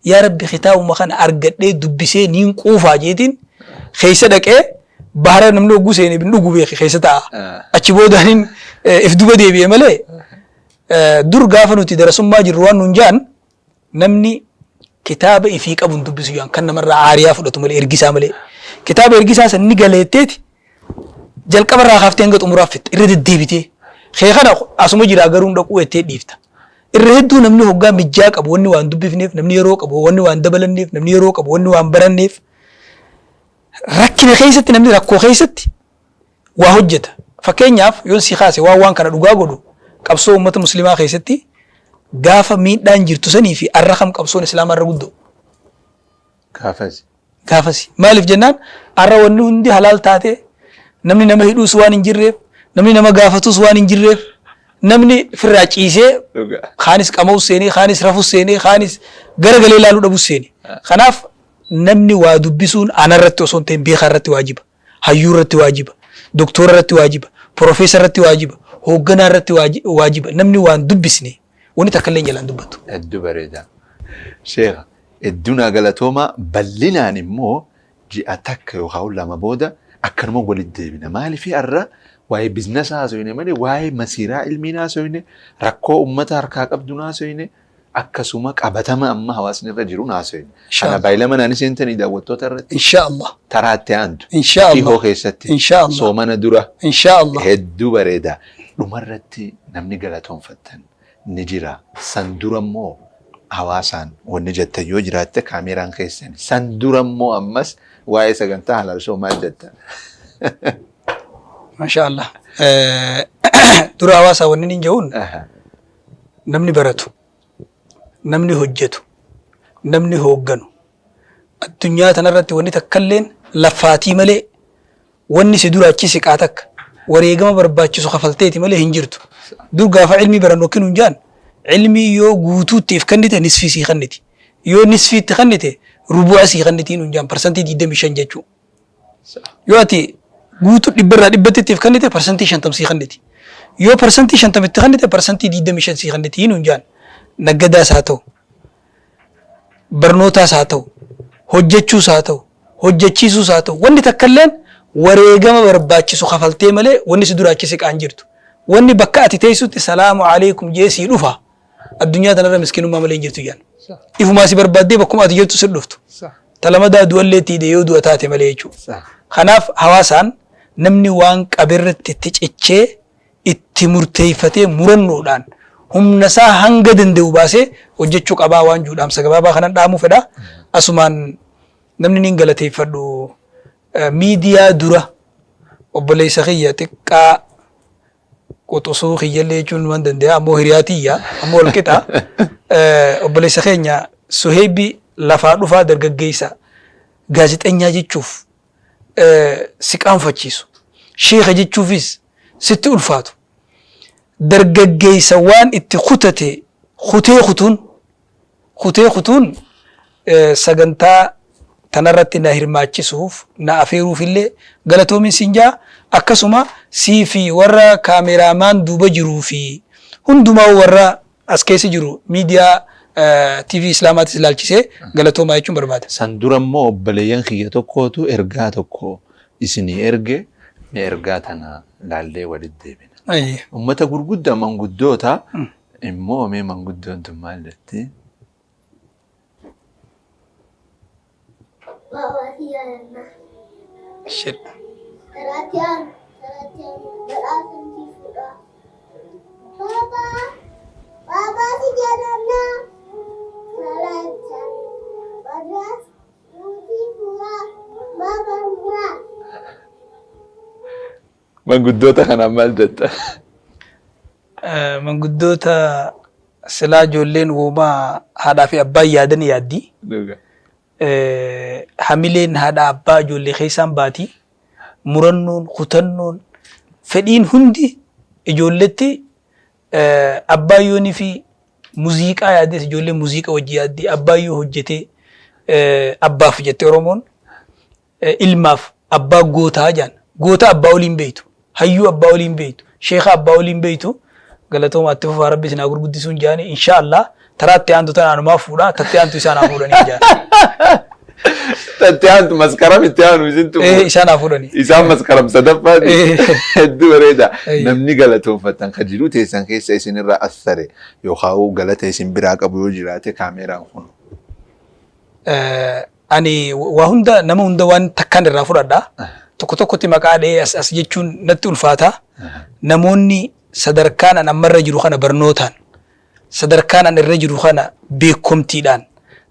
D: Yaa Rabbi kitaabuma kana argadhee dubbisee niin quufaa jeetiin keessa dhaqee bahara namni hogguu seene hin dhugu beeki keessa taa'a. Achi boodaanin if duba deebi'e malee dur gaafa nuti darasummaa jirru waan nuun ja'an namni kitaaba ifii qabu hin dubbisu ja'an kan namarraa aariyaa fudhatu malee ergisaa malee. Kitaaba ergisaa san ni galeetteeti jalqaba irraa kaaftee hanga xumuraaf fixxa irra deddeebitee kee kana asuma jiraa garuu hin dhaquu jettee dhiifta. Irra hedduu namni hoggaa mijjaa qabu wanni waan dubbifneef namni yeroo qabu wanni waan dabalanneef namni yeroo qabu wanni waan baranneef rakkina keessatti namni rakkoo keessatti waa hojjeta. Fakkeenyaaf yoon si kaase waan waan kana dhugaa godhu qabsoo uummata muslimaa keessatti gaafa miidhaan jirtu sanii fi arra kam qabsoon islaamaa irra guddoo.
A: Gaafasi.
D: Gaafasi. Maaliif jennaan arra wanni hundi halaal taatee namni nama hidhuus waan hin jirreef namni nama gaafatus waan hin jirreef namni firraa ciisee kaanis qama'us seenee kaanis rafus seenee kaanis garagalee ilaaluu dhabus seenee. Kanaaf namni waa dubbisuun anarratti osoo hin ta'in beekaa irratti waajiba. Hayyuu irratti waajiba. Doktora irratti waajiba. Profeesara irratti waajiba. Hoogganaa irratti waajiba. Namni waan dubbisne wanni takka illee jalaan dubbattu.
A: Hedduu bareeda. Sheekha hedduu naa galatoomaa bal'inaan immoo ji'a takka yookaan lama booda akkanuma walitti deebina. Maaliif har'a waa'ee biizinasa haasofne malee waa'ee masiiraa ilmii haasofne rakkoo uummata harkaa qabdu haasofne akkasuma qabatama amma hawaasni irra jiru haasofne. Kana baay'ilama naani seentanii daawwattoota irratti
D: Insha Allah.
A: taraa itti aantu.
D: Insha Allah.
A: Dhihoo keessatti.
D: Insha Allah.
A: Soomana dura.
D: Insha Allah.
A: Hedduu bareeda. Dhumarratti namni galatoonfattan ni jira. San dura immoo hawaasaan wanni jettan yoo jiraatte kaameeraan keessan. San dura immoo ammas waa'ee sagantaa halaal show maal jettan?
D: Masha Allah. Dura hawaasaa wanni hin jehuun namni baratu, namni hojjetu, namni hoogganu addunyaa tanarratti wanni takkalleen laffaatii malee wanni si dura achi siqaa takka wareegama barbaachisu kafalteeti malee hin jirtu. Dur gaafa ilmii barannu akki nuun jaan ilmii yoo guutuutti if kennite nisfii sii kenniti. Yoo nisfii itti kennite rubu'a sii kennitii nuun jaan parsantii 25 jechuu. Yoo ati guutuu dhibba irraa dhibbatti itti if kennite parsantii 50 sii kenniti. Yoo parsantii 50 itti kennite parsantii 25 sii kenniti nuun jaan. Naggadaas haa ta'u barnootaas haa ta'u, hojjechuus haa ta'u, hojjechiisuus haa ta'u, wanni takka illeen wareegama barbaachisu kafaltee malee wanni si dura achi siqaa hin jirtu. Wanni bakka ati teessutti salaamu alaikum jee sii dhufa. Addunyaa tanarra miskiinummaa malee hin jirtu jedhan. Ifumaa si barbaaddee bakkuma ati jirtu si dhuftu. Ta lamadaa du'allee itti hidhe yoo du'a taate malee jechuudha. Kanaaf hawaasaan namni waan qaberratti itti cichee itti murteeffatee murannoodhaan humna isaa hanga danda'u baasee hojjechuu qabaa waan jiru dhaamsa gabaabaa kanan dhaamuu fedha. Asumaan namni niin galateeffadhu miidiyaa dura obboleessa kiyya xiqqaa quxusuu kiyyallee jechuun waan danda'a ammoo hiriyaa tiyya ammoo wal qixa obboleessa keenya Suheebi lafaa dhufaa dargaggeessa gaazexeenyaa jechuuf si qaanfachiisu sheeka jechuufis sitti ulfaatu dargaggeessa waan itti kutate kutee kutuun kutee kutuun sagantaa tanarratti na hirmaachisuuf na afeeruufillee galatoomin siin jaa. Akkasuma sii fi warra kaameeraamaan duuba jiruu fi hundumaa warra as keessa jiru miidiyaa TV Islaamaatis ilaalchisee galatoomaa jechuun barbaada.
A: San dura immoo obboleeyyan kiyya tokkootu ergaa tokko isinii erge, mee ergaa tana laallee walitti deebina. Ummata gurguddaa manguddoota immoo mee manguddoon tun maal jetti?
G: Baabaa si jaalanna.
D: Shit.
G: Karaatti aanu, karaatti aanu, badhaasa nuti fuudha. Baabaa, baabaa si jaalanna. Karaatti aanu, badhaasa nuti fuudha. Baabaa fuudha.
A: Manguddoota kanaan maal jetta?
D: Manguddoota silaa ijoolleen wooma haadhaa fi abbaan yaadan yaaddi.
A: Dhuga.
D: Hamileen haadha abbaa ijoollee keessaan baati. Murannoon, kutannoon, fedhiin hundi ijoolletti abbaan yoonii fi muziiqaa yaaddes ijoolleen muziiqa wajji yaaddi. Abbaan yoo hojjetee abbaaf jette Oromoon ilmaaf abbaa gootaa jaan. Goota abbaa oliin beeytu. Hayyuu abbaa oliin beeytu. Sheekha abbaa oliin beeytu. Galatooma itti fufaa rabbi isin haa gurguddisuun jaani insha Allah taraa itti aantu tana anumaa fuudha tatti aantu isaan haa fuudhanii jaan.
A: Tatti aantu maskaram itti aanu isintu
D: Ee isaan haa fuudhanii.
A: Isaan maskaram sadaffaati. Hedduu bareeda. Namni galatoonfattan ka jiruu teessan keessa isinirra assare yookaan galata isin biraa qabu yoo jiraate kaameeraan kun.
D: Ani waa hunda nama hunda waan takkaan irraa fudhadha. Tokko tokkotti maqaa dhahee as as jechuun natti ulfaata. Namoonni sadarkaan an ammarra jiru kana barnootaan, sadarkaan an irra jiru kana beekomtiidhaan,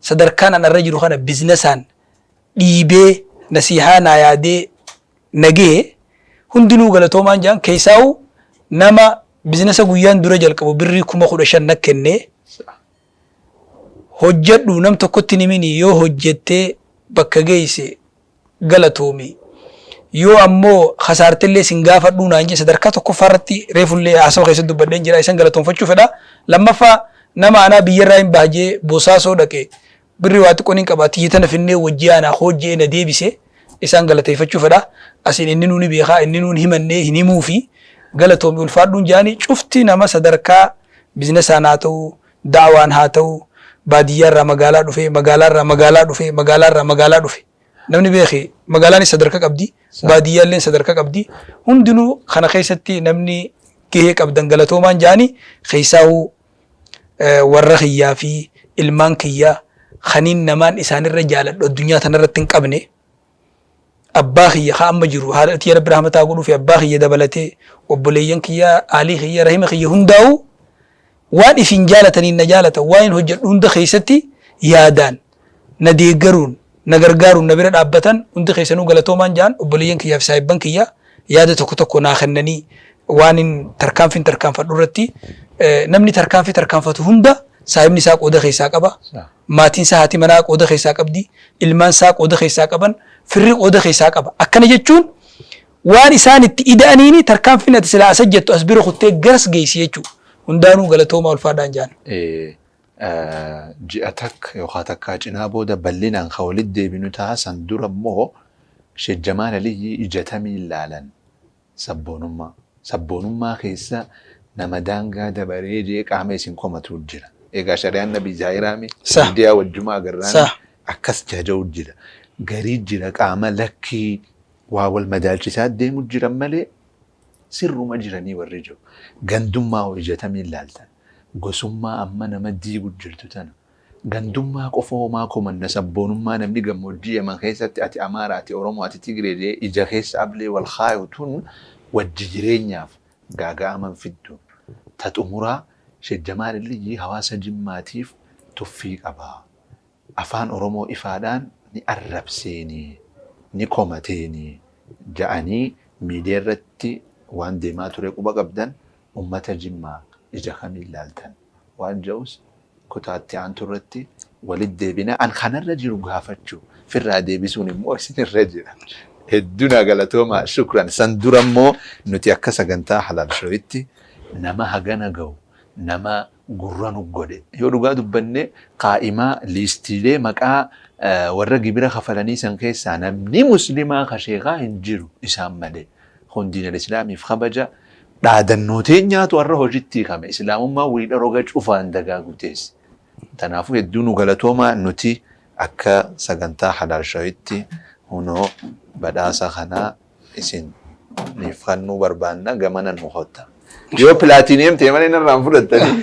D: sadarkaan an irra jiru kana bizinasaan dhiibee nasiihaa naa yaadee na gahe hundinuu galatoomaan jedhan. Keessaa'u nama bizinasa guyyaan dura jalqabu birrii 15,000 na kennee hojjedhu nam tokkotti hin himini, yoo hojjettee bakka geesse galatoomi, yoo ammoo kasaartellee sin gaafadhuu naan jedhe sadarkaa tokkoffaa irratti reefullee haasawa keessatti dubbadheen jira, isan galatoonfachuu fedha. Lammaffaa nama anaa biyyarraa hin baha jee Bosaasoo dhaqe birri waa xiqqoon hin qaba tiyya tana finnee wajjii anaa hojjee na deebise isaan galateeffachuu fedha. Asiin inni nuuni beekaa inni nuun himannee hin himuufi galatoomi ulfaadhuun jaani. Cufti nama sadarkaa bizinasaan haa ta'u, da'waan haa ta'u, baadiyyaarraa magaalaa dhufe, magaalaarraa magaalaa dhufe, magaalaarraa magaalaa dhufe. Namni beeki magaalaanis sadarka qabdi, baadiyyaalleen sadarka qabdi. Hundinuu kana keessatti namni gahee qabdan galatoomaan jaani. Keessaahuu warra kiyyaa fi ilmaan kiyyaa kaniin namaan isaanirra jaaladhu addunyaa tanarratti hin qabne. Abbaa kiyya ka amma jiru haadha tiyya rabbi rahmata haa godhuu fi abbaa kiyya dabalatee obboleeyyan kiyya, aalii kiyya, rahima kiyya hundaa'u waan isin jaalataniin na jaalatan, waan hin hojjedhu hunda keessatti yaadaan na deeggaruun na gargaaruun na bira dhaabbatan hundi keessanuu galatoomaan ja'an. Obboleeyyan kiyyaa fi saahibban kiyya yaada tokko tokko naa kennanii waan hin tarkaanfiin tarkaanfadhu irratti namni tarkaanfii tarkaanfatu hunda saahibni isaa qooda keessaa qaba. Maatiin isaa, haati manaa qooda keessaa qabdi, ilmaan isaa qooda keessaa qaban, firri qooda keessaa qaba. Akkana jechuun waan isaan itti ida'aniini tarkaanfiin ati silaa as hojjettu as bira kuttee garas geessi jechuudha. Hundaanuu galatoomaa ulfaadhaan jaan.
A: Ji'a takka yookaan takkaa cinaa booda bal'inaan kan walitti deebinu ta'a. San dura immoo Sheek Jamaal Aliyyii ija tamiin laalan sabboonummaa. Sabboonummaa keessa nama daangaa dabaree jee qaama isin komatu jira. Egaa shari'aan nabii zaahiraami miidiyaa wajjuma agarraami akkas jaja'u jira. Garii jira qaama lakkii waa wal madaalchisaa deemu jiran malee sirruma jiranii warri jiru. Gandummaa hoo ija tamiin laaltan? Gosummaa amma nama diigu jirtu tana. Gandummaa qofa homaa komanna sabboonummaa namni gammoojjii Yaman keessatti ati Amaara, ati Oromoo, ati Tigree jedhee ija keessa ablee wal kaayu tun wajji jireenyaaf gaaga'aman fiddu. Ta xumuraa Sheek Jamaal Illiyyi hawaasa Jimmaatiif tuffii qaba. Afaan Oromoo ifaadhaan ni arrabseeni, ni komateeni ja'anii miidiyaa irratti waan deemaa ture quba qabdan ummata Jimmaa ija kamiin laaltan waan ja'us kutaa itti aantu irratti walitti deebina. An kanarra jiru gaafachuu firraa deebisuun immoo isinirra jira. Hedduu naa galatoomaa shukran. San dura immoo nuti akka sagantaa Halaal Show'itti nama hagana ga'u nama gurra nu godhe. Yoo dhugaa dubbanne qaa'imaa liistiilee maqaa warra gibira kafalanii san keessaa namni muslimaa ka sheekaa hin jiru isaan malee. Kun diinal islaamiif kabaja dhaadannoo teenyaatu har'a hojitti hiikame. Islaamummaan wiidha roga cufaan dagaagu teesse. Tanaafuu hedduu nu galatoomaa nuti akka sagantaa Halaal Show'itti hunoo badhaasa kanaa isin niif kennuu barbaanna gamana nu kotta. Yoo platinum ta'e malee narraan fudhattanii.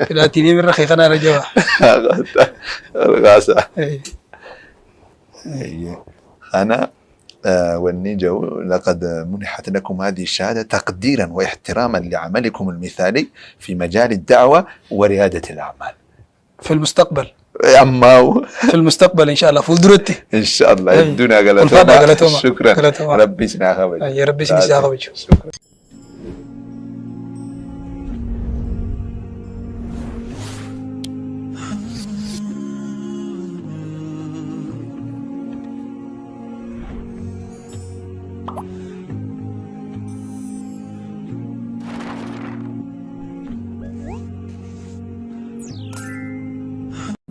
D: Platinum irra kee kanaa irra jabaa.
A: Kaasaa. Kana wanni jiru لقد منحت لكم هذه الشهادة تقديرا واحتراما لعملكم المثالي في مجال الدعوة وريادة الأعمال.
D: في المستقبل.
A: أما
D: في المستقبل إن شاء الله fuulduratti.
A: إن شاء الله الدنيا
D: Ulfaadhaa.
A: شكرا.
D: Galatoomaa.
A: Rabbi isin haa kabaju.
D: Rabbi isin haa kabaju.
A: شكرا.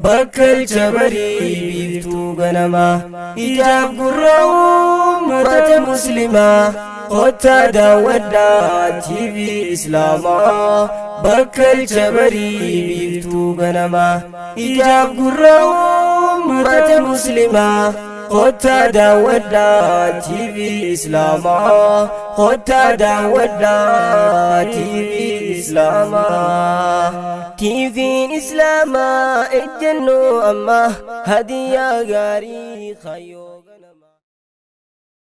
H: Bakkalcha barii biiftuu ganamaa ijaaf gurra uummata muslimaa kottaa daawwadhaa TV Islaamaa. Bakkalcha barii biiftuu ganamaa ijaaf gurra uummata muslimaa kottaa daawwadhaa TV Islaamaa. Kottaa daawwadhaa TV Islaamaa. TV'n Islaamaa ejjennoo ammaa hadiyyaa gaarii kayyoo.